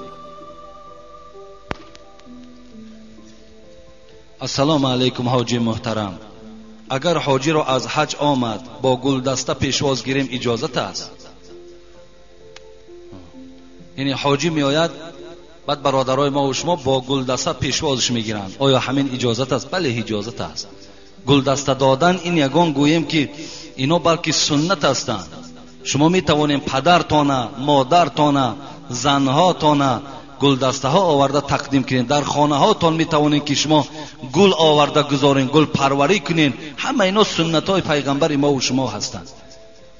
السلام علیکم حاجی محترم، اگر حاجی را از حج آمد با گلدسته پیشواز گیریم اجازت است؟ یعنی حاجی می آید، بعد برادرای ما و شما با گلدسته پیشوازش میگیرند، آیا همین اجازت است؟ بله اجازت است. گلدسته دادن این یگان گوییم که اینا بلکه سنت هستند. شما می توانید پدرتانه، مادرتانه، زنهاتانه گلدسته ها آورده تقدیم کنین. در خانه هاتان می توانید که شما گل آورده گذارین، گل پروری کنین. همه اینا سنت های پیغمبر ما و شما هستند.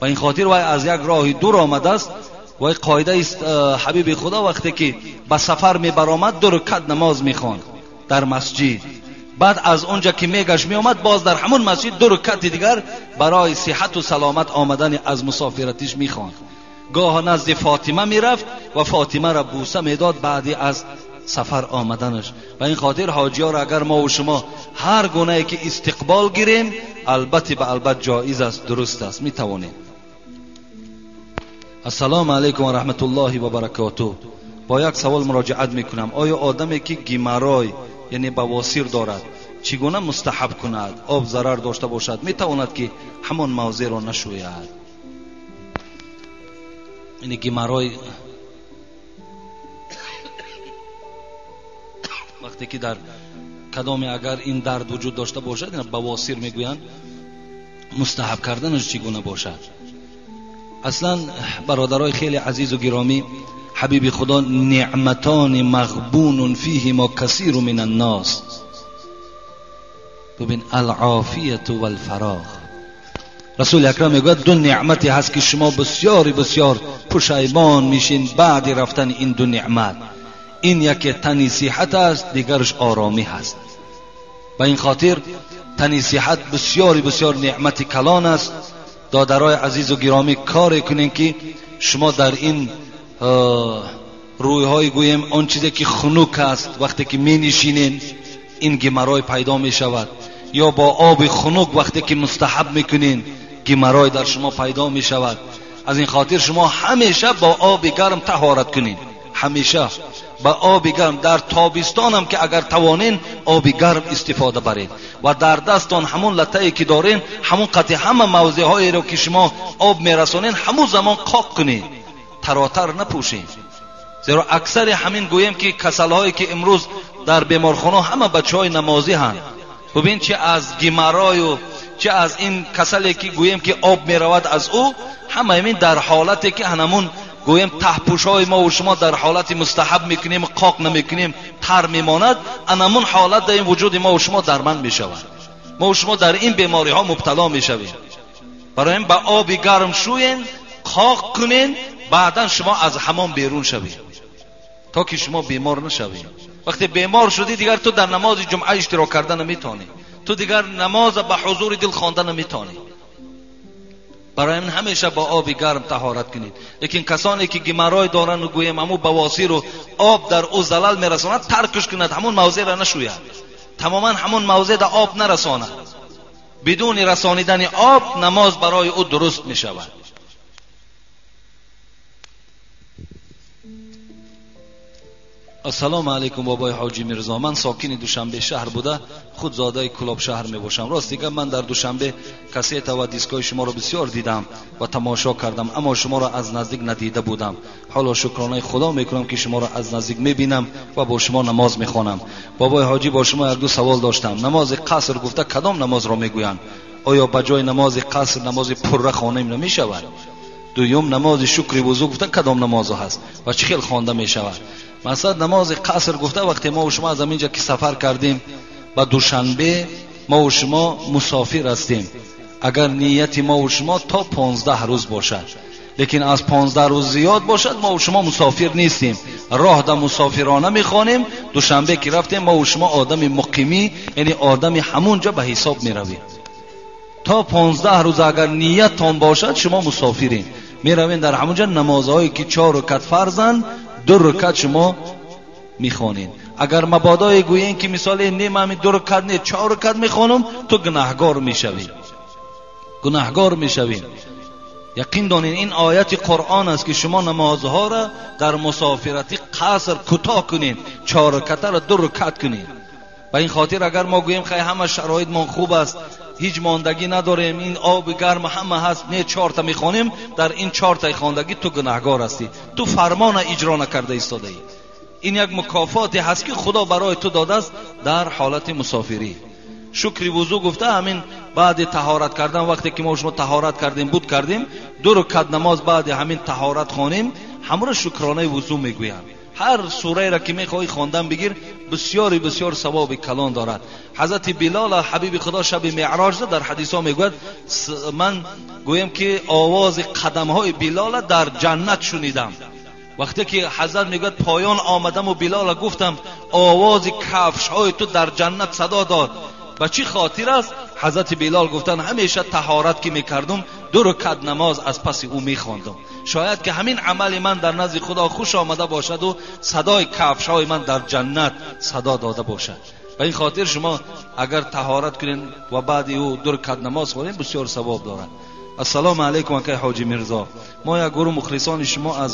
و این خاطر وای از یک راه دور آمده است. و قاعده است حبیب خدا وقتی که به سفر می برآمد دو رکعت نماز می خواند در مسجد، بعد از اونجا که میگشت می آمد باز در همون مسجد دو رکعت دیگر برای صحت و سلامت آمدن از مسافرتش می خواند. گاه نزد فاطمه می رفت و فاطمه را بوسه می داد بعدی از سفر آمدنش. و این خاطر حاجی ها را اگر ما و شما هر گونه که استقبال گیریم، البته به البته جایز است، درست است، می توانیم. السلام علیکم و رحمت الله و برکاته. با یک سوال مراجعت میکنم. آیا آدمی که گیمرای یعنی بواسیر دارد چگونه مستحب کند؟ آب ضرر داشته باشد میتواند که همان موضع را نشوید؟ یعنی گیمرای وقتی که در کدام اگر این درد وجود داشته باشد، یعنی بواسیر میگویند، مستحب کردنش چگونه باشد؟ اصلا برادرای خیلی عزیز و گرامی، حبیب خدا نعمتان مغبون فیهما کثیر من الناس. ببین، العافیت و الفراغ. رسول اکرم میگوید دو نعمتی هست که شما بسیار بسیار پشیمان میشین بعد رفتن این دو نعمت. این یکی تنی صحت است، دیگرش آرامی هست. به این خاطر تنی صحت بسیار بسیار نعمت کلان است. دادرای عزیز و گرامی، کار کنین که شما در این رویهای گویم آن چیزی که خنک است وقتی که می نشینین این گمرای پیدا می شود، یا با آب خنک وقتی که مستحب میکنین گمرای در شما پیدا می شود. از این خاطر شما همیشه با آب گرم طهارت کنین، همیشه با آب گرم. در تابستان هم که اگر توانین آب گرم استفاده برید و در دستان همون لطه‌ای که دارین همون قطع همه موضع هایی رو که شما آب میرسانین همون زمان قاق کنین، تراتر نپوشین. زیرا اکثر همین گوییم که کسل هایی که امروز در بیمارخانه همه بچه های نمازی هستند، ببین چه از گیمرای و چه از این کسلی که گوییم که آب میرود از او، همه همین در حالتی که همون гӯем таҳпӯшҳои мо ва шумо дар ҳолати мустаҳаб мекунем, қоқ намекунем, тар мемонад, анамун ҳолат дар ин вуҷуди мо ва шумо дарманд мешавад. Мо ва шумо дар ин бемориҳо мубтало мешавем. Барои ин ба оби гарм шӯен, қоқ кунен, баъдан шумо аз ҳамон берун шавед, то ки шумо бемор нашавед. Вақте бемор шудӣ, дигар ту дар намози ҷумъа иштирок карда наметавонӣ, ту дигар намоза ба ҳузури дил хонда наметавонӣ. Барои ин ҳамеша бо оби гарм таҳорат кунед. Лекин касоне ки геморрой доранд ва гӯем ҳамун бавосиру об дар ӯ залал мерасонад, таркш кунад, ҳамун мавзеъро нашӯяд, тамоман ҳамун мавзеъ дар об нарасонад. Бидуни расонидани об намоз барои ӯ дуруст мешавад. Ассалому алайкум бобои ҳоҷи Мирзо. Ман сокини Душанбе шаҳр буда, худ зодаи Кулоб шаҳр мебошам. Рост дигар ман дар Душанбе кассета ва дискҳои шуморо бисёр дидам ва тамошо кардам, аммо шуморо аз наздик надида будам. Ҳоло шукронаи Худо мекунам, ки шуморо аз наздик мебинам ва бо шумо намоз мехонам. Бобои ҳоҷӣ, бо шумо як ду савол доштам. Намози қаср гуфта кадом намозро мегӯянд? Оё ба ҷои намози қаср намози пурра хонем намешавад? Дуюм, намози шукри вузӯ гуфта кадом намозо ҳаст ва чӣ хел хонда мешавад? Масалан, намози қаср гуфта вақте мо ва шумо аз ҳаминҷа ки сафар кардем ба Душанбе, мо ва шумо мусофир ҳастем. Агар нияти мо ва шумо то 15 рӯз бошад, лекин аз 15 рӯз зиёд бошад, мо ва шумо мусофир нестем. Роҳ да мусофирона мехонем. Душанбе ки рафтем, мо ва шумо одами муқимӣ, яъне одами ҳамунҷа ба ҳисоб меравем. То 15 рӯз агар нияттон бошад, шумо мусофиред. Меравем дар ҳамунҷа намозҳое ки 4 ракат фарзанд, 2 ракат шумо мехонед. Агар мабодое гӯем ки мисоле не, ман 2 ракат не, 4 ракат мехонам, ту гунаҳгор мешавӣ. Гунаҳгор мешавӣ. Яқин донед, ин ояти Қуръон аст ки шумо намозҳоро дар мусофирати қаср кӯтоҳ кунед, 4 ракатро 2 ракат кунед. Ба ин хотир агар мо гӯем хай ҳама шароитмон хуб аст, ҳеҷ мондагӣ надорем, ин оби гарм ҳама ҳаст, не 4 та мехонем, дар ин 4 таи хондагӣ ту гунаҳгор ҳастӣ, ту фармона иҷро накарда истодаӣ. Ин як мукофоте ҳаст ки Худо барои ту додааст дар ҳолати мусофирӣ. Шукри вузӯ гуфта ҳамин баъди таҳорат кардан, вақте ки мо шумо таҳорат кардем, буд кардем, 2 ракат намоз баъди ҳамин таҳорат хонем, ҳамро шукронаи вузӯ мегӯянд. Ҳар сураеро ки мехоҳӣ хондан бигир, бисёри бисёр савоби калон дорад. Ҳазрати Билол ҳабиби Худо шаби меъроҷ дар ҳадисҳо мегӯяд, ман гӯям ки овози қадамҳои Билола дар ҷаннат шунидам. Вақте ки ҳазрат мегӯяд поён омадам ва Билола гуфтам овози кафшҳои ту дар ҷаннат садо дод. Ба чӣ хотир аст? Ҳазрати Билол гуфтанд ҳамеша таҳорат ки мекардум, 2 ракат намоз аз паси ӯ мехондум. Шояд ки ҳамин амали ман дар назди Худо хуш омада бошад ва садои кафшҳои ман дар ҷаннат садо дода бошад. Ба ин хотир шумо агар таҳорат кунед ва баъди ӯ 2 ракат намоз хонед, бисёр савоб дорад. Ассалому алайкум акай ҳоҷи Мирзо. Мо як гурӯҳ мухлисони шумо аз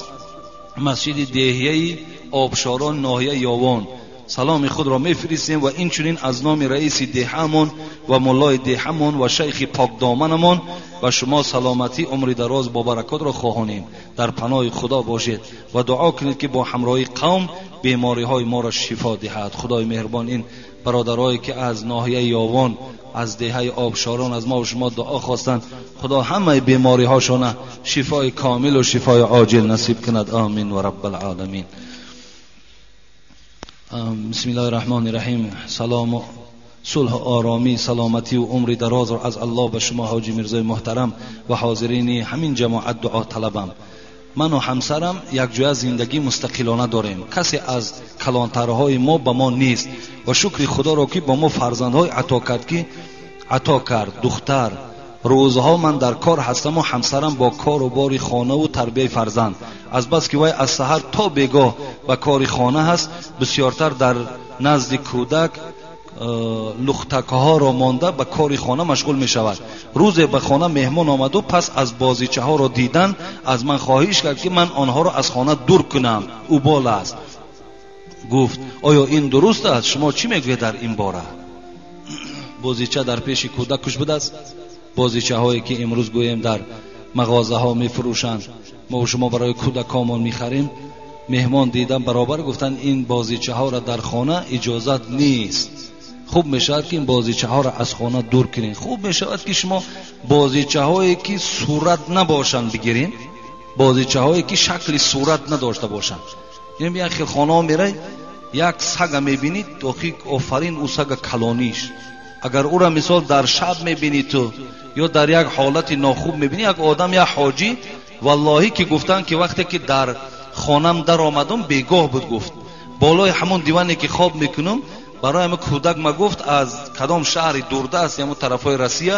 масҷиди деҳияи Обшорон ноҳияи Ёвон саломи худро мефиристем ва инчунин аз номи раиси деҳамон ва муллои деҳамон ва шайхи покдоманамон ба шумо саломатӣ, умри дароз бо баракотро хоҳонем. Дар паноҳи Худо бошед ва дуо кунед ки бо ҳамроҳии қавм бемориҳои моро шифо диҳад. Худои меҳрубон ин бародарое ки аз ноҳияи Ёвон, аз деҳаи Обшорон аз мо ва шумо дуо хостанд, Худо ҳамаи бемориҳошона шифои комил ва шифои оҷил насиб кунад. Амин ва раббал оламин. بسم الله الرحمن الرحیم. سلام و صلح و آرامی، سلامتی و عمر دراز را از الله به شما حاجی میرزای محترم و حاضرین همین جماعت دعا طلبم. من و همسرم یک جای زندگی مستقلانه داریم. کسی از کلانترهای ما به ما نیست و شکر خدا را که با ما فرزندهای عطا کرد که عطا کرد. دختر روزها من در کار هستم و همسرم با کار و بار خانه و تربیه فرزند. از بس که وی از سحر تا بیگاه به کار خانه هست، بسیارتر در نزد کودک لختکها را مانده به کار خانه مشغول می شود. روز به خانه مهمان آمد و پس از بازیچه ها را دیدن از من خواهش کرد که من آنها را از خانه دور کنم. او بال است. گفت آیا این درست است؟ شما چی میگوید در این باره؟ بازیچه در پیش کودکش بوده است. بازیچه هایی که امروز گوییم در مغازه ها میفروشند، ما و شما برای کودکامون میخریم. مهمان دیدن برابر گفتن این بازیچه ها را در خانه اجازت نیست. خوب میشود که این بازیچه ها را از خانه دور کنین. خوب میشود که شما بازیچه هایی که صورت نباشند بگیرین. Бозичаҳое ки шакли сурат надошта бошанд. Ин як хел хонаҳо мерай, як сага мебинӣ, охи офарин ӯ сага калониш. Агар ӯра мисол дар шаб мебинӣ ту ё дар як ҳолати нохуб мебинӣ, як одам, як ҳоҷӣ, валлоҳӣ ки гуфтанд ки вақте ки дар хонам даромадам, бегоҳ буд, гуфт болои ҳамон диване ки хоб мекунам, барои ҳамин кӯдак ма гуфт аз кадом шаҳри дурдаст, ҳамон тарафҳои Россия,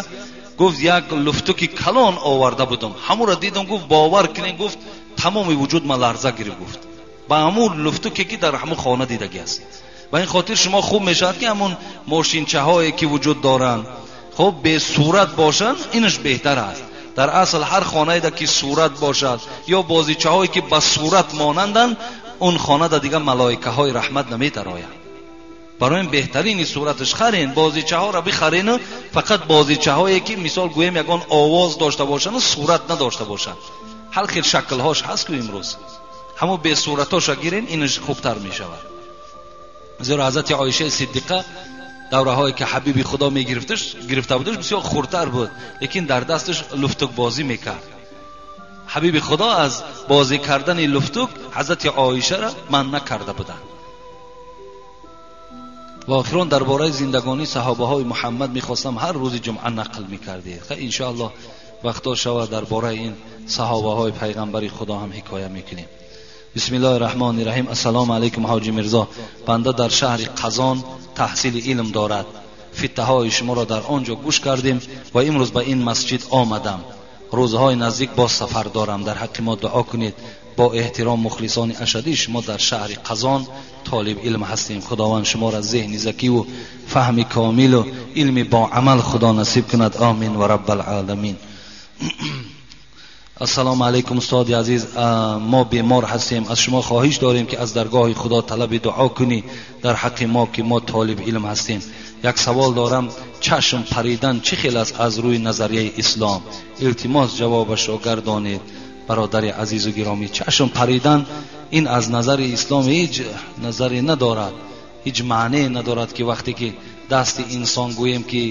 гуфт як луфтуки калон оварда будам, ҳамонро дидам, гуфт бовар кунед, гуфт тамоми вуҷуд ма ларза гирифт, гуфт ба ҳамон луфтуке ки дар ҳамон хона дидагӣ аст. Ба ин хотир шумо хуб мешавад ки ҳамон мошинчаҳое ки вуҷуд доранд, хуб бесурат бошанд, инаш беҳтар аст. Дар асл ҳар хонае ки сурат бошад ё бозичаҳое ки ба сурат монанданд, он хонада дигар малоикаҳои раҳмат намедароянд. Барои ин беҳтарини сураташ харен, бозичаҳоро бихарену фақат бозичаҳое ки мисол гӯем ягон овоз дошта бошанд, сурат надошта бошанд. Ҳар хел шаклҳош ҳаст ку имрӯз, ҳамон бесуратоша гирен, инаш хубтар мешавад. Зеро ҳазрати Оишаи Сиддиқа давраҳое ки ҳабиби Худо мегирифташ, гирифта будаш, бисёр хурдтар буд, лекин дар дасташ луфтукбозӣ мекард. Ҳабиби Худо аз бозӣ кардани луфтук ҳазрати Оишаро манъ накарда буданд. Ва охирон дар бораи зиндагонии саҳобаҳои Муҳаммад мехостам ҳар рӯзи ҷумъа нақл мекардед. Иншоаллоҳ вақто шавад дар бораи ин саҳобаҳои пайғамбари Худо ҳам ҳикоя мекунем. Бисмиллоҳи раҳмони раҳим. Ассалому алайкум ҳоҷи Мирзо. Банда дар шаҳри Қазон таҳсили илм дорад. Фиттаҳои шуморо дар он ҷо гӯш кардем ва имрӯз ба ин масҷид омадам. Рӯзҳои наздик боз сафар дорам. Дар ҳаққи мо дуо кунед. Бо эҳтиром мухлисони ашадии шумо дар шаҳри Қазон толиб илм ҳастем. Худованд шуморо зеҳни закиву фаҳми комилу илми бо амал Худо насиб кунад. Амин ва раббал оламин. Ассалому алайкум устоди азиз. Мо бемор ҳастем. Аз шумо хоҳиш дорем ки аз даргоҳи Худо талаби дуо кунӣ дар ҳаққи мо ки мо толиб илм ҳастем. Як савол дорам: чашм паридан чӣ хел аст аз рӯи назарияи ислом? Илтимос ҷавобашро гардонед. Бародари азизу гиромӣ, чашм паридан ин аз назари ислом ҳеҷ назаре надорад, ҳеҷ маъне надорад ки вақте ки дасти инсон гӯем ки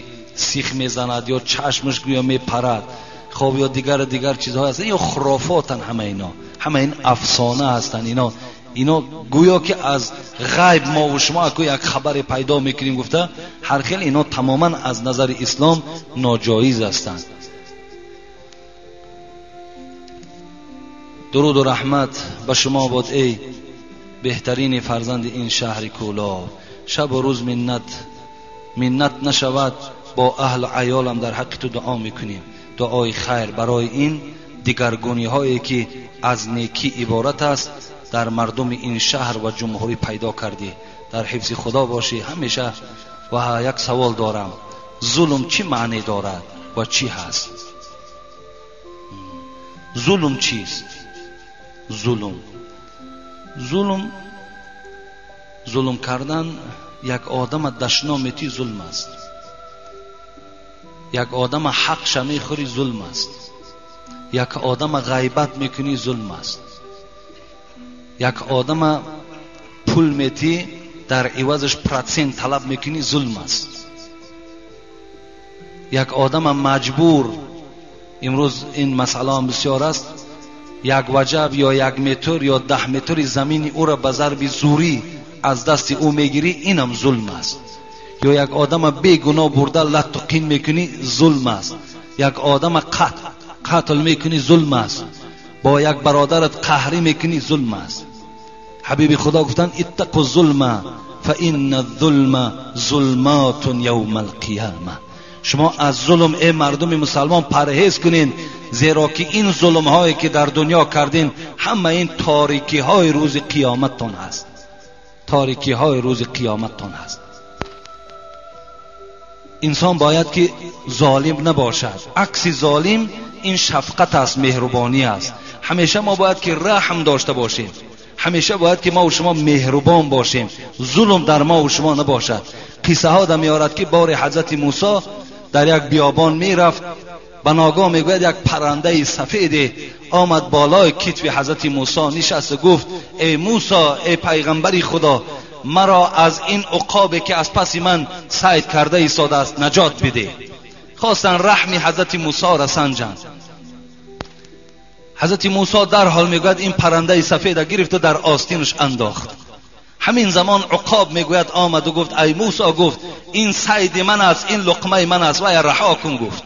сих мезанад ё чашмаш гӯё мепарад, хоб ё дигар чизҳо ҳастанд, ё хурофотан ҳама ино, ҳама ин афсона ҳастанд. Ино гӯё ки аз ғайб мо ва шумо аку як хабаре пайдо мекунем гуфта, ҳар хел ино тамоман аз назари ислом ноҷоиз ҳастанд. Дуруду раҳмат ба шумо бод эй беҳтарини фарзанди ин шаҳри Кӯлоб. Шабу рӯз миннат нашавад, бо аҳлу аёлам дар ҳаққи ту дуо мекунем. Дуои хайр барои ин дигаргуниҳое ки аз некӣ иборат аст дар мардуми ин шаҳр ва ҷумҳурӣ пайдо кардӣ. Дар ҳифзи Худо бошӣ ҳамеша. Ва як савол дорам: зулм чӣ маъне дорад ва чӣ ҳаст? Зулм чист? Зулм кардан як одама дашном метӣ зулм аст, як одама ҳақша мехӯрӣ зулм аст, як одама ғайбат мекунӣ зулм аст, як одама пул метӣ дар ивазаш процент талаб мекунӣ зулм аст, як одама маҷбур, имрӯз ин масъалаам бисёр аст, як ваҷаб ё як метр ё 10 метри замини ӯро ба зарби зурӣ аз дасти ӯ мегирӣ, инам зулм аст. Ё як одама бегуноҳ бурда латту қин мекунӣ зулм аст, як одама қатл мекунӣ зулм аст, бо як бародарат қаҳрӣ мекунӣ зулм аст. Ҳабиби Худо гуфтанд: иттақу зулма фа инна зулма зулматун явмал қияма. Шумо аз зулм эй мардуми мусалмон парҳез кунед, зеро ки ин зулмҳое ки дар дунё кардин ҳама ин торикиҳои рӯзи қиёматтон ҳаст, торикиҳои рӯзи қиёматтон ҳаст. Инсон бояд ки золим набошад. Акси золим ин шафқат аст, меҳрубонӣ аст. Ҳамеша мо бояд ки раҳм дошта бошем, ҳамеша бояд ки мо ва шумо меҳрубон бошем, зулм дар мо ва шумо набошад. Қиссаҳо да меорад ки бори ҳазрати Мусо дар як биёбон мерафт, ба ногоҳ мегӯяд як паррандаи сафеде омад болои китфи ҳазрати Мусо нишаст ва гуфт: эй Мусо, эй пайғамбари Худо, маро аз ин уқобе ки аз паси ман сайд карда истодааст наҷот бидеҳ. Хостанд раҳми ҳазрати Мусоро санҷанд. ҳазрати Мусо дарҳол мегӯяд ин паррандаи сафеда гирифту дар остинаш андохт. Ҳамин замон Уқоб мегӯяд омаду гуфт ай Мусо, гуфт ин сайди ман аст, ин луқмаи ман аст, вая раҳо кун, гуфт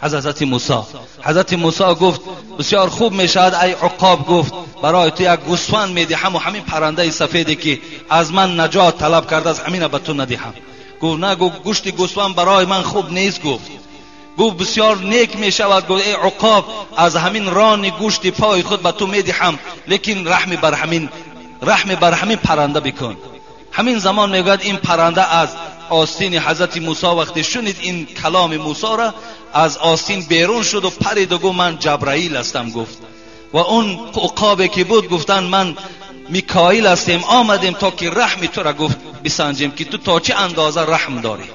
ҳазрати Мусо. Ҳазрати Мусо гуфт бисёр хуб мешавад ай Уқоб, гуфт барои ту як гӯсфанд медиҳам ва ҳамин паррандаи сафеде ки аз ман наҷот талаб кардааст ҳамина ба ту надиҳам. Гуфт на, гуфт гӯшти гӯсфанд барои ман хуб нест. Гуфт гуфт бисёр нек мешавад. Гуфт эй Уқоб, аз ҳамин рони гӯшти пои худ ба ту медиҳам, лекин раҳми бар ҳамин парранда бикун. Ҳамин замон мегӯяд ин парранда аз остини ҳазрати Мусо вақте шунид ин каломи Мусоро аз остин берун шуд ва парид ва гуфт ман Ҷабраил ҳастам, гуфт. Ва он уқобе ки буд гуфтанд ман Микоил ҳастем, омадем то ки раҳми туро, гуфт, бисанҷем ки ту то чӣ андоза раҳм дорӣ.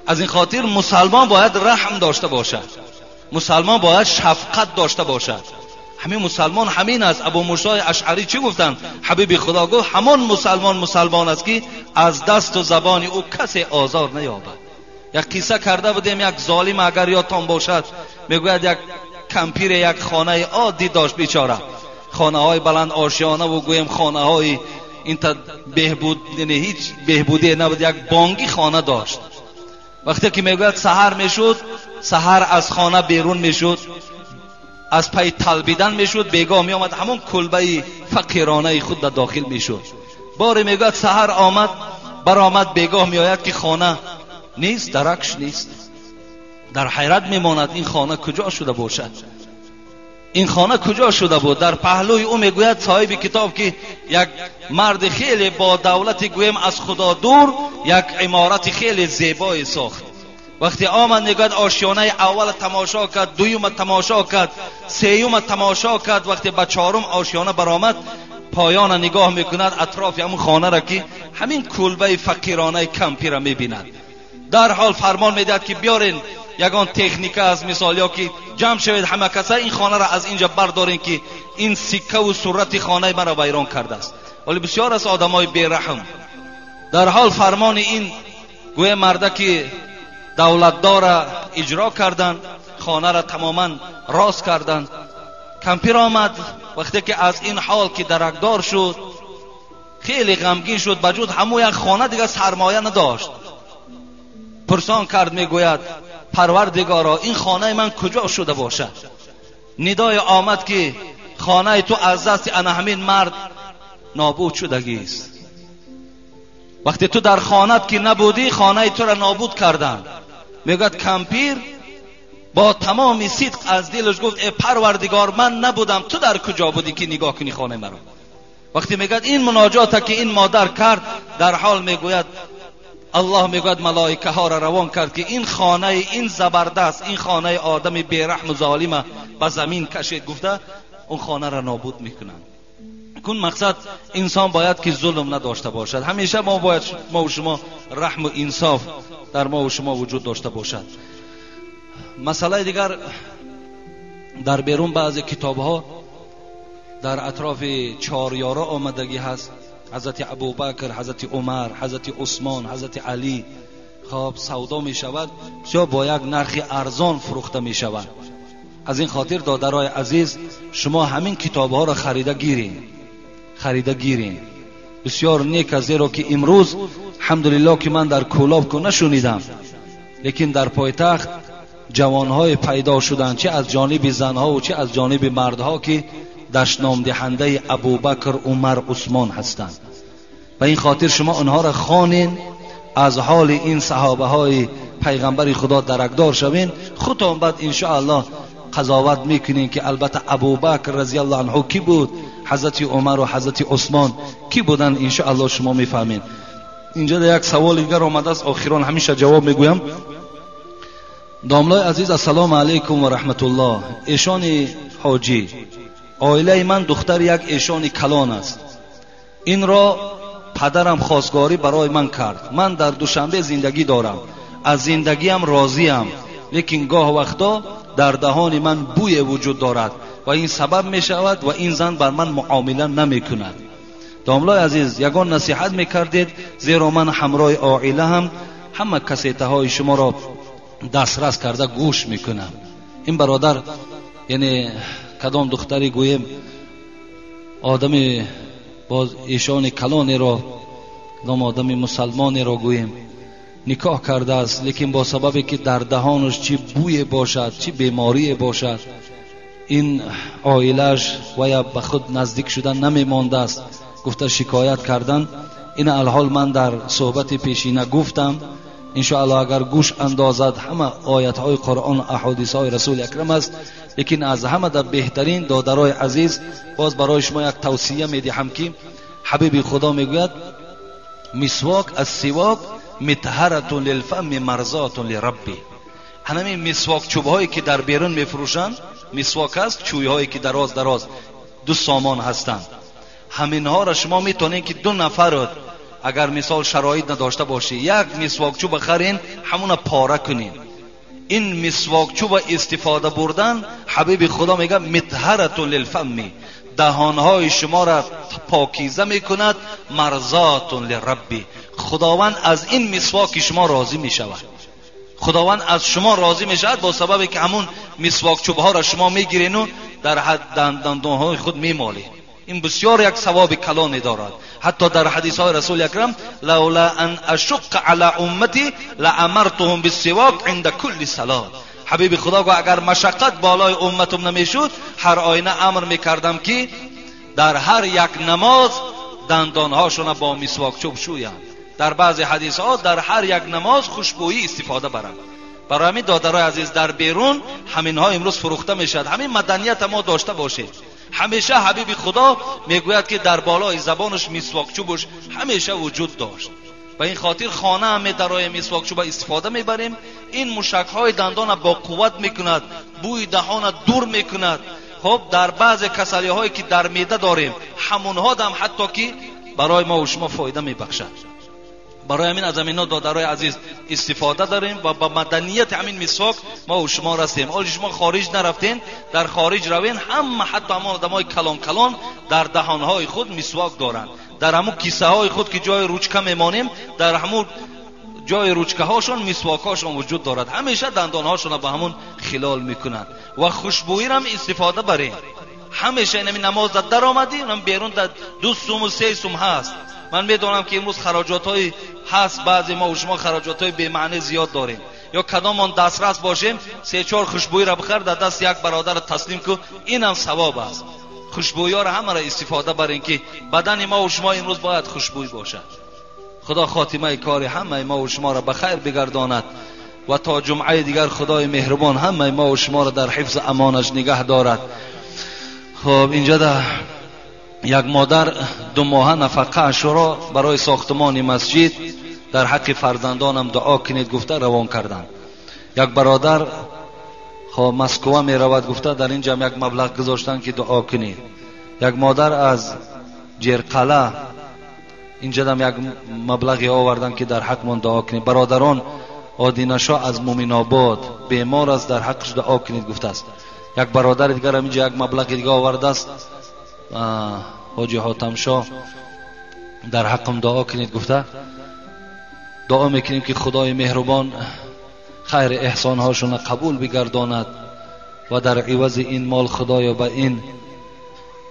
Аз ин хотир мусалмон бояд раҳм дошта бошад, мусалмон бояд шафқат дошта бошад. Ҳамин мусалмон ҳамин аст. Абу Мусои Ашъарӣ чӣ гуфтанд? Ҳабиби Худо гуфт ҳамон мусалмон мусалмон аст ки аз дасту забони ӯ касе озор наёбад. Як қисса карда будем, як золим агар ёдтон бошад, мегӯяд як кампире як хонаи оддӣ дошт бечора, хонаҳои баланд ошёнаву гӯем хонаҳои инта беҳбуд, яъне ҳеҷ беҳбудие набуд, як бонги хона дошт. Вақте ки мегӯяд саҳар мешуд, саҳар аз хона берун мешуд, аз пай талбидан мешуд, бегоҳ меомад ҳамон кулбаи фақиронаи худ да дохил мешуд. Боре мегӯяд саҳар омад, баромад, бегоҳ меояд ки хона нест, даракш нест. Дар ҳайрат мемонад ин хона куҷо шуда бошад, ин хона куҷо шуда буд. Дар паҳлӯи ӯ мегӯяд соҳиби китоб ки як марди хеле бо давлати гӯем аз Худо дур як иморати хеле зебое сохт. Вақте омад мегӯяд ошёнаи аввала тамошо кард, дуюма тамошо кард, сеюма тамошо кард. Вақте ба чорум ошёна баромад, поёна нигоҳ мекунад атрофи ҳамон хонара ки ҳамин кулбаи фақиронаи кампира мебинад. Дарҳол фармон медиҳад ки биёрен ягон техника аз мисол ё ки ҷамъ шавед ҳама каса ин хонаро аз инҷа бардорен ки ин сиккаву сурати хонаи маро вайрон кардааст. Вале бисёр аст одамои бераҳм. Дарҳол фармони ин гӯя марда ки давлатдора иҷро карданд, хонаро тамоман рост карданд. Кампир омад, вақте ки аз ин ҳол ки даракдор шуд, хеле ғамгин шуд. Ба ҷуз ҳамон як хона дигар сармоя надошт. Пурсон кард, мегӯяд парвардигоро, ин хонаи ман куҷо шуда бошад? Нидои омад ки хонаи ту аз дасти ана ҳамин мард нобуд шудагист. Вақте ту дар хонат ки набудӣ, хонаи туро нобуд карданд. Мегӯяд кампир бо тамоми сидқ аз дилаш гуфт э парвардигор, ман набудам, ту дар куҷо будӣ ки нигоҳ кунӣ хонаи маро? Вақте мегӯяд ин муноҷота ки ин модар кард, дар ҳол мегӯяд аллоҳ мегӯяд малоикаҳоро равон кард ки ин хонаи ин забардаст, ин хонаи одами бераҳму золима ба замин кашед, гуфта он хонаро нобуд мекунанд. Кун мақсад инсон бояд ки зулм надошта бошад. Ҳамеша мо бояд мо шумо раҳму инсоф дар мо шумо вуҷуд дошта бошад. Масъалаи дигар, дар берун баъзе китобҳо дар атрофи чорёра омадагӣ ҳаст. ҳазрати Абубакр, ҳазрати Умар, ҳазрати Усмон, ҳазрати Алӣ хоб савдо мешавад, бисёр бо як нархи арзон фурӯхта мешавад. Аз ин хотир додарои азиз, шумо ҳамин китобҳоро харида гиред, харида гиред. Бисёр нек аст, зеро ки имрӯз ҳамдулиллоҳ ки ман дар Кӯлоб ку нашунидам, лекин дар пойтахт ҷавонҳое пайдо шуданд, чи аз ҷониби занҳову чи аз ҷониби мардҳо, ки дашномдиҳандаи Абубакр, Умар, Усмон ҳастанд. Ба ин хотир шумо онҳоро хонен, аз ҳоли ин саҳобаҳои пайғамбари Худо даракдор шавен, худтон баъд иншоаллоҳ қазоват мекунем ки албатта Абубакр разияллоҳу анҳу ки буд, ҳазрати Умар ва ҳазрати Усмон ки буданд, иншоаллоҳ шумо мефаҳмед. Инҷо як саволи дигар омадааст, охирон ҳамеша ҷавоб мегӯям. Домлои азиз, ассалому алайкум ва раҳматуллоҳ. Эшони ҳоҷӣ, оилаи ман духтари як эшони калон аст. Инро падарам хостгорӣ барои ман кард. Ман дар Душанбе зиндагӣ дорам, аз зиндагиам розиям, лекин гоҳ вақто дар даҳони ман бӯе вуҷуд дорад ва ин сабаб мешавад ва ин зан бар ман муомила намекунад. Домлои азиз, ягон насиҳат мекардед, зеро ман ҳамроҳи оилаам ҳама кассетаҳои шуморо дастрас карда гӯш мекунам. Ин бародар яъне Кадом духтари гӯем одами боз эшони калонеро, кадом одами мусалмонеро гӯем никоҳ кардааст, лекин бо сабабе ки дар даҳонаш чӣ бӯе бошад, чӣ беморие бошад, ин оилааш вая ба худ наздик шудан намемондааст, гуфта шикоят кардан. Ин алҳол ман дар суҳбати пешина гуфтам, иншоаллоҳ агар гӯш андозад ҳама оятҳои Қуръон, аҳодисҳои Расули Акрам аст. Лекин аз ҳама дар беҳтарин додарои азиз боз барои шумо як тавсия медиҳам ки ҳабиби Худо мегӯяд мисвок аз сивок митҳаратун лилфами марзотун лирабби. Ҳамин мисвок чӯбҳое ки дар берун мефурӯшанд, мисвок аст, чӯйҳое ки дароз дароз 2 сомон ҳастанд, ҳаминҳоро шумо метавонед ки 2 нафарот агар мисол шароит надошта бошӣ як мисвок чӯба харин, ҳамуна пора кунин. Ин мисвок чӯба истифода бурдан, ҳабиби Худо мегӯяд митҳаратун лилфами, даҳонҳои шуморо покиза мекунад, марзотун лирабби, Худованд аз ин мисвоки шумо розӣ мешавад. Худованд аз шумо розӣ мешавад бо сабабе ки ҳамун мисвок чӯбҳоро шумо мегирину дар дандонҳои худ мемолед. Ин бисёр як савоби калоне дорад. Ҳатто дар ҳадисҳои Расули Акрам лаула ан ашуққа ала уммати лаамартуҳум биссивок инда кулли салот. Ҳабиби Худо гуфт агар машаққат болои умматум намешуд, ҳар оина амр мекардам ки дар ҳар як намоз дандонҳошона бо мисвок чӯб шӯянд. Дар баъзе ҳадисҳо дар ҳар як намоз хушбӯйӣ истифода баранд. Барои ҳамин додарои азиз дар берун ҳаминҳо имрӯз фурӯхта мешавад. Ҳамин маданията мо дошта бошед. Ҳамеша ҳабиби Худо мегӯяд ки дар болои забонаш мисвок чӯбаш ҳамеша вуҷуд дошт. Ба ин хотир хона ҳам медароем, мисвок чӯба истифода мебарем. Ин мушакҳои дандона бо қувват мекунад, бӯи даҳона дур мекунад. Хоб дар баъзе касалиҳое ки дар меъда дорем, ҳамонҳо дам ҳатто ки барои мо ва шумо фоида мебахшад. Барои ҳамин аз ҳаминҳо додарои азиз истифода дорем ва ба маданияти ҳамин мисвок мо ва шумо растем. Ҳоло шумо хориҷ нарафтен, дар хориҷ равен, ҳама ҳатто ҳамон одамои калон калон дар даҳонҳои худ мисвок доранд. Дар ҳамун кисаҳои худ ки ҷои ручка мемонем, дар ҳамун ҷои ручкаҳошон мисвокҳошон вуҷуд дорад. Ҳамеша дандонҳошонро ба ҳамун хилол мекунанд ва хушбӯиро ҳам истифода барем. Ҳамеша ин ҳамин намоз дар даромадӣ, унам берун дар 2 сум ва 3 сум ҳаст. Ман медонам ки имрӯз хароҷотҳои ҳаст, баъзе мо ва шумо хароҷотҳои бемаъне зиёд дорем. Ё кадомон дастрас бошем, 3-4 хушбӯиро бихар, дар даст як бародарро таслим кун, инам савоб аст. Хушбӯиҳоро ҳамаро истифода барем ки бадани мо ва шумо имрӯз бояд хушбӯй бошад. Худо хотимаи кори ҳамаи мо ва шуморо ба хайр бигардонад ва то ҷумъаи дигар Худои меҳрубон ҳамаи мо ва шуморо дар ҳифзи амонаш нигаҳ дорад. Хоб инҷа да як модар 2 моҳа нафақаашро барои сохтмони масҷид дар ҳаққи фарзандонам дуо кунед гуфта равон карданд. Як бародар хоб Москва меравад гуфта дар инҷа як маблағ гузоштанд ки дуо кунед. Як модар аз Ҷерқала инҷа як маблағе оварданд ки дар ҳақмон дуо кунед. Бародарон Одинашо аз Муминобод бемор аст, дар ҳаққаш дуо кунед гуфтааст. Як бародари дигар ҳам инҷа як маблағи дига овардааст, ҳоҷи Ҳотамшо дар ҳаққам дуо кунед гуфта. Дуо мекунем ки Худои меҳрубон хайри эҳсонҳошонро қабул бигардонад ва дар ивази ин мол Худоё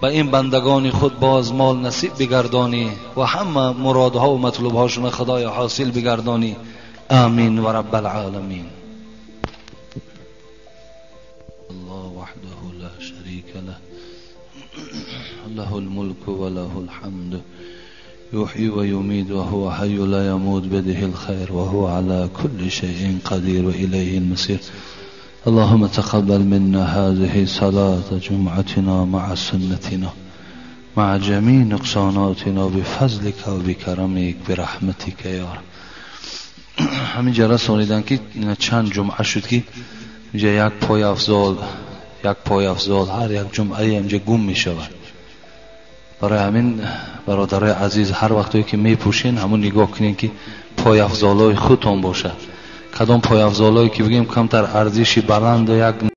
ба ин бандагони худ боз мол насиб бигардонӣ ва ҳама муродҳо ва матлубҳошонро Худоё ҳосил бигардонӣ. Амин ва раббал оламин. الله وحده لا شريك له له الملك وله الحمد يحيي ويميت وهو حي لا يموت بيده الخير وهو على كل شيء قدير وإليه المصير. اللهم تقبل منا هذه صلاة جمعتنا مع سنتنا مع جميع نقصاناتنا بفضلك وبكرمك برحمتك يا رب. همین رسانیدن که چند جمعه شد که اینجا یک پای افزال هر یک جمعه اینجا گم می شود. برای همین برادرای عزیز هر وقتی که می پوشین همون نگاه کنین که پای افزالای خودتون باشد. کدام پای افزالایی که بگیم کمتر ارزشی بلند و یک